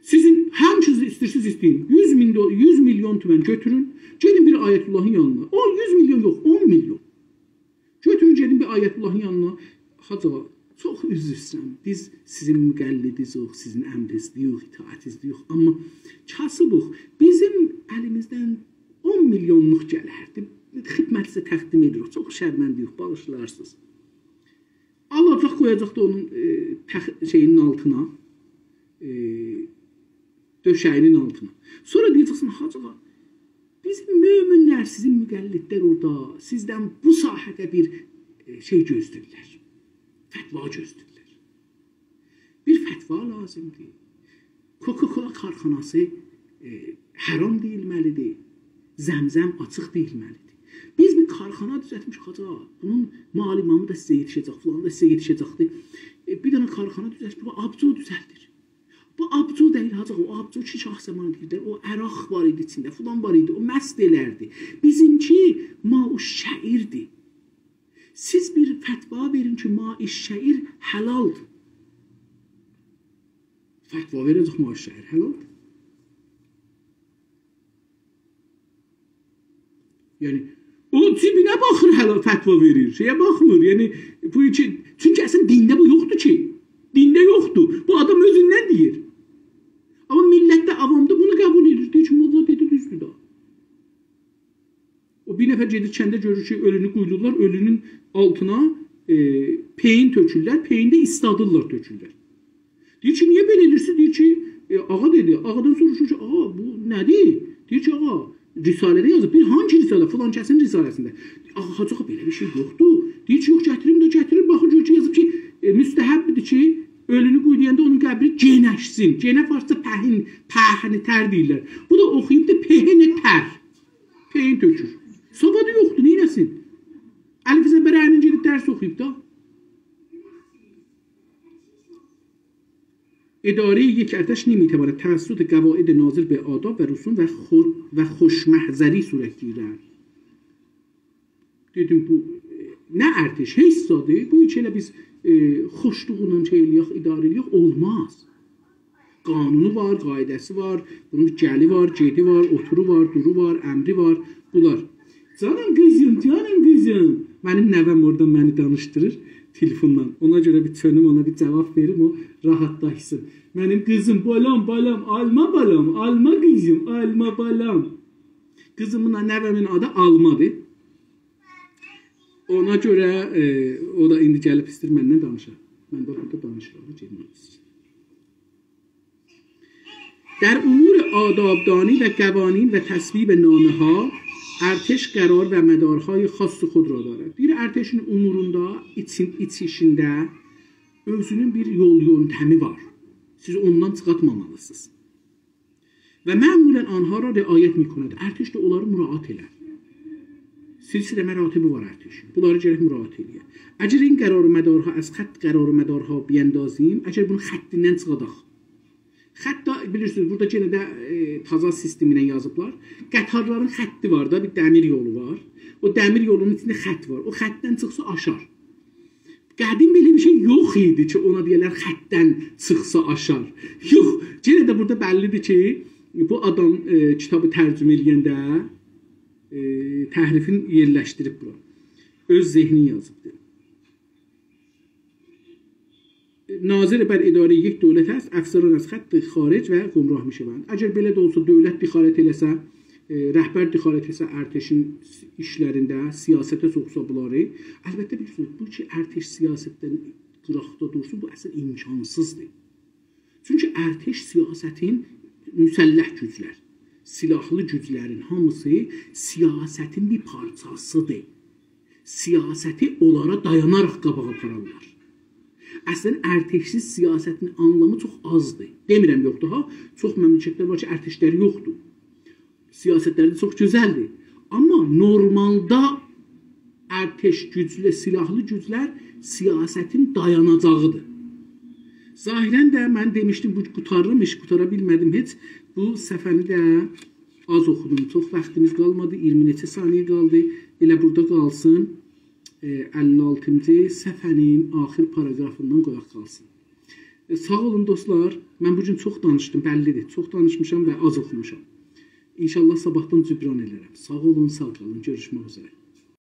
سیزین هانگینیز ایسته‌ییرسینیز ایسته‌یین. یوز مین دو-، یوز میلیون تومن گؤتورون، گئدین بیر آیت‌اللهین یانینا. او یوز میلیون یوخ، اون میلیون. گؤتورون، گئدین بیر آیت‌اللهین یانینا. «حاج آقا، چوخ عذر ایسته‌ییرم. بیز سیزین مقلدینیز یوخ، سیزین امرینیزده یوخ، اطاعتینیزده یوخ. آمما کاسیبوق. بیزیم الیمیزدن اون میلیونلوق گلردی. خدمتینیزه تقدیم ائدیریک. چوخ شرمنده‌ییک، باغیشلارسینیز.» آلاجاق، قویاجاق دا اونون، ائ، تخ-، شئیینین آلتینا، ائ، دؤشه‌یینین آلتینا. سونرا دئیه‌جکسن: «حاج آقا، بیزیم مؤمنلر، سیزین مقلدلر اورادا سیزدن بو ساحه‌ده بیر، ائ، شئی گؤزله‌ییرلر. فتوا گؤزله‌ییرلر. بیر فتوا لازیمدیر. کوکاکولا کارخاناسی، ائ، حرام دئییلمه‌لیدیر. زمزم آچیق دئییلمه‌لیدیر. بیز بیر کارخانا دوزلتمیشیک، حاج آقا. بونون مال و امامو دا سیزه یئتیشه‌جک، فلان دا سیزه یئتیشه‌جکدیر. ائ، بیر دنه کارخانا دوزلتمیشیک، بو آبجو دوزلدیر. بو آبجو دئییل، حاج آقا، او آبجو کی شاه زامانی دئییردیلر، او عرق وار ایدی ایچینده، فلان وار ایدی، او مست ائلردی. بیزیمکی ماء الشعیردیر. سیز بیر فتوا وئرین کی ماء الشعیر حلالدیر.» فتوا وئره‌جک ماء الشعیر حلالدیر. یعنی، او جیبینه باخیر، حلال فتوا وئریر. شئیه باخمیر. یعنی، بو کی، چونکی اصلینده دینده بو یوخدور کی. دینده یوخدور. بو آدام اؤزوندن دئییر. آمما میللت ده، عوام دا بونو قبول ائدیر. دئییر کی، موللا دئدی، دوزدور دا. او بیر نفر گئدیر کنده، گؤرور کی اؤلونو قویدولار، اؤلونون آلتینا، ائ، پئیین تؤکورلر، پئیین ده ایسلادیرلار، تؤکورلر. دئییر کی، «نییه بئله ائدیرسینیز؟» دئییر کی، ائ، آقا دئدی، آقادان سوروشور کی، «آقا، بو نه‌دیر؟» دئییر کی، «آقا، رساله‌ده یازیب، بیر هانگی رساله؟» «فلان کسین رساله‌سینده.» «آقا، حاج آقا، بئله بیر شئی یوخدور.» دئییر کی، «یوخ، گتیریم ده گتیریر.» باخیر، گؤرور کی، یازیب کی، ائ، مستحبدیر کی اؤلونو قویولاندا اونون قبری گئنشسین. گئنه فارسجا پهن، پهن‌تر دئییرلر. بو دا اوخویوب دا پهن‌تر. پئیین تؤکور. سوادی یوخدور، نئینه‌سین؟ علی فضل برهنین گئدیب درس اوخویوب دا. «ادارهٔ یک ارتش نمی‌تواند توسط قواعد ناظر به آداب و رسوم و خو-، و خوش‌محضری صورت گیرد.» دئدیم، بو، ائ، نه ارتش، هئچ زادی. بو کی ائله بیز، ائ، خوشلوغونان شئی ائله‌یک، اداره ائله‌یک، اولماز. قانونو وار، قاعده‌سی وار، بونون گلی وار، گئدی وار، اوتورو وار، دورو وار، امری وار، بونلار. جانیم قیزیم، جانیم قیزیم. منیم نوه‌م اورادا منی دانیشدیریر تلفونلا. اونا گؤره بیر چؤنوم، اونا بیر جواب وئریم، او راحتلاشسین. منیم قیزیم، بالام، بالام، آلما بالام، آلما قیزیم، آلما بالام. قیزیمین، نوه‌مین آدی آلمادیر. اونا گؤره، ائ، او دا ایندی گلیب ایسته‌ییر منن دانیشا. من ده بورادا دانیشیرام، گئدمک ایسته‌ییر. «در امور آداب‌دانی و قوانین و تصویب‌نامه‌ها ارتش قرار و مدارهای خاص خود را دارد.» دئییر، ارتشین اموروندا، ایچین، ایچ ایشینده اؤزونون بیر یول یؤنتمی وار. سیز اوندان چیخارتمامالیسینیز. «و معمولاً آنها را رعایت می‌کند.» ارتش ده اونلاری مراعات ائلر. سلسله مراتبی وار ارتشین. بونلاری گرک مراعات ائله‌یه. «اگر این قرار و مدارها از خط قرار و مدارها بیندازیم»، اگر بونو خطیندن چیخاداق. خط دا، بیلیرسینیز، بورادا یئنه ده، ائ، تازا سیستم ایله یازیبلار. قطارلارین خطی وار دا، بیر دمیر یولو وار. او دمیر یولونون ایچینده خط وار. او خطدن چیخسا آشار. قدیم بئله بیر شئی یوخ ایدی کی اونا دئیه‌لر خطدن چیخسا آشار. یوخ، یئنه ده بورادا بللیدیر کی بو آدام، ائ، کیتابی ترجمه ائله‌ینده، ائ، تحریفین یئرلشدیریب بورا. اؤز ذهنین یازیبدیر. «ناظر بر ادارهٔ یک دولت است، افسران از خط خارج و گمراه می‌شوند.» اگر بئله ده اولسا، دولت دخالت ائله‌سه، ائ، رهبر دخالت ائله‌سه ارتشین ایشلرینده، سیاسته سوخسا بونلاری، البته بیلیرسینیز، بو کی ارتش سیاستدن قیراقدا دورسون، بو اصلا امکانسیزدیر. چونکی ارتش سیاستین، مسلح گوجلر، سلاحلی گوجلرین هامیسی سیاستین بیر پارچاسیدیر. سیاستی اونلارا دایاناراق قاباغا آپارارلار. اصلا ارتشسیز سیاستین آنلامی چوخ آزدیر. دئمیرم یوخدور ها، چوخ مملکتلر وار کی ارتشلری یوخدور. سیاستلری ده چوخ گؤزلدیر. آمما نورمالدا ارتش گوجلو، سلاحلی گوجلر سیاستین دایاناجاغیدیر. ظاهرا ده من دئمیشدیم، بو قوتاریرمیش، قوتارا بیلمه‌دیم هئچ. بو صفحه‌نی ده آز اوخودوم. چوخ واختیمیز قالمادی، اییرمی نئچه ثانیه قالدی. ائله بورادا قالسین. ائ، اللی آلتینجی صفحه‌نین آخیر پاراگرافیندان قویاق قالسین. ائ، ساغ اولون دوستلار. من بو گون چوخ دانیشدیم، بللی‌دیر. چوخ دانیشمیشام و آز اوخوموشام. ان‌شاءالله صاباحدان جبران ائلرم. ساغ اولون، ساغ قالین. گؤروشمک اوزره.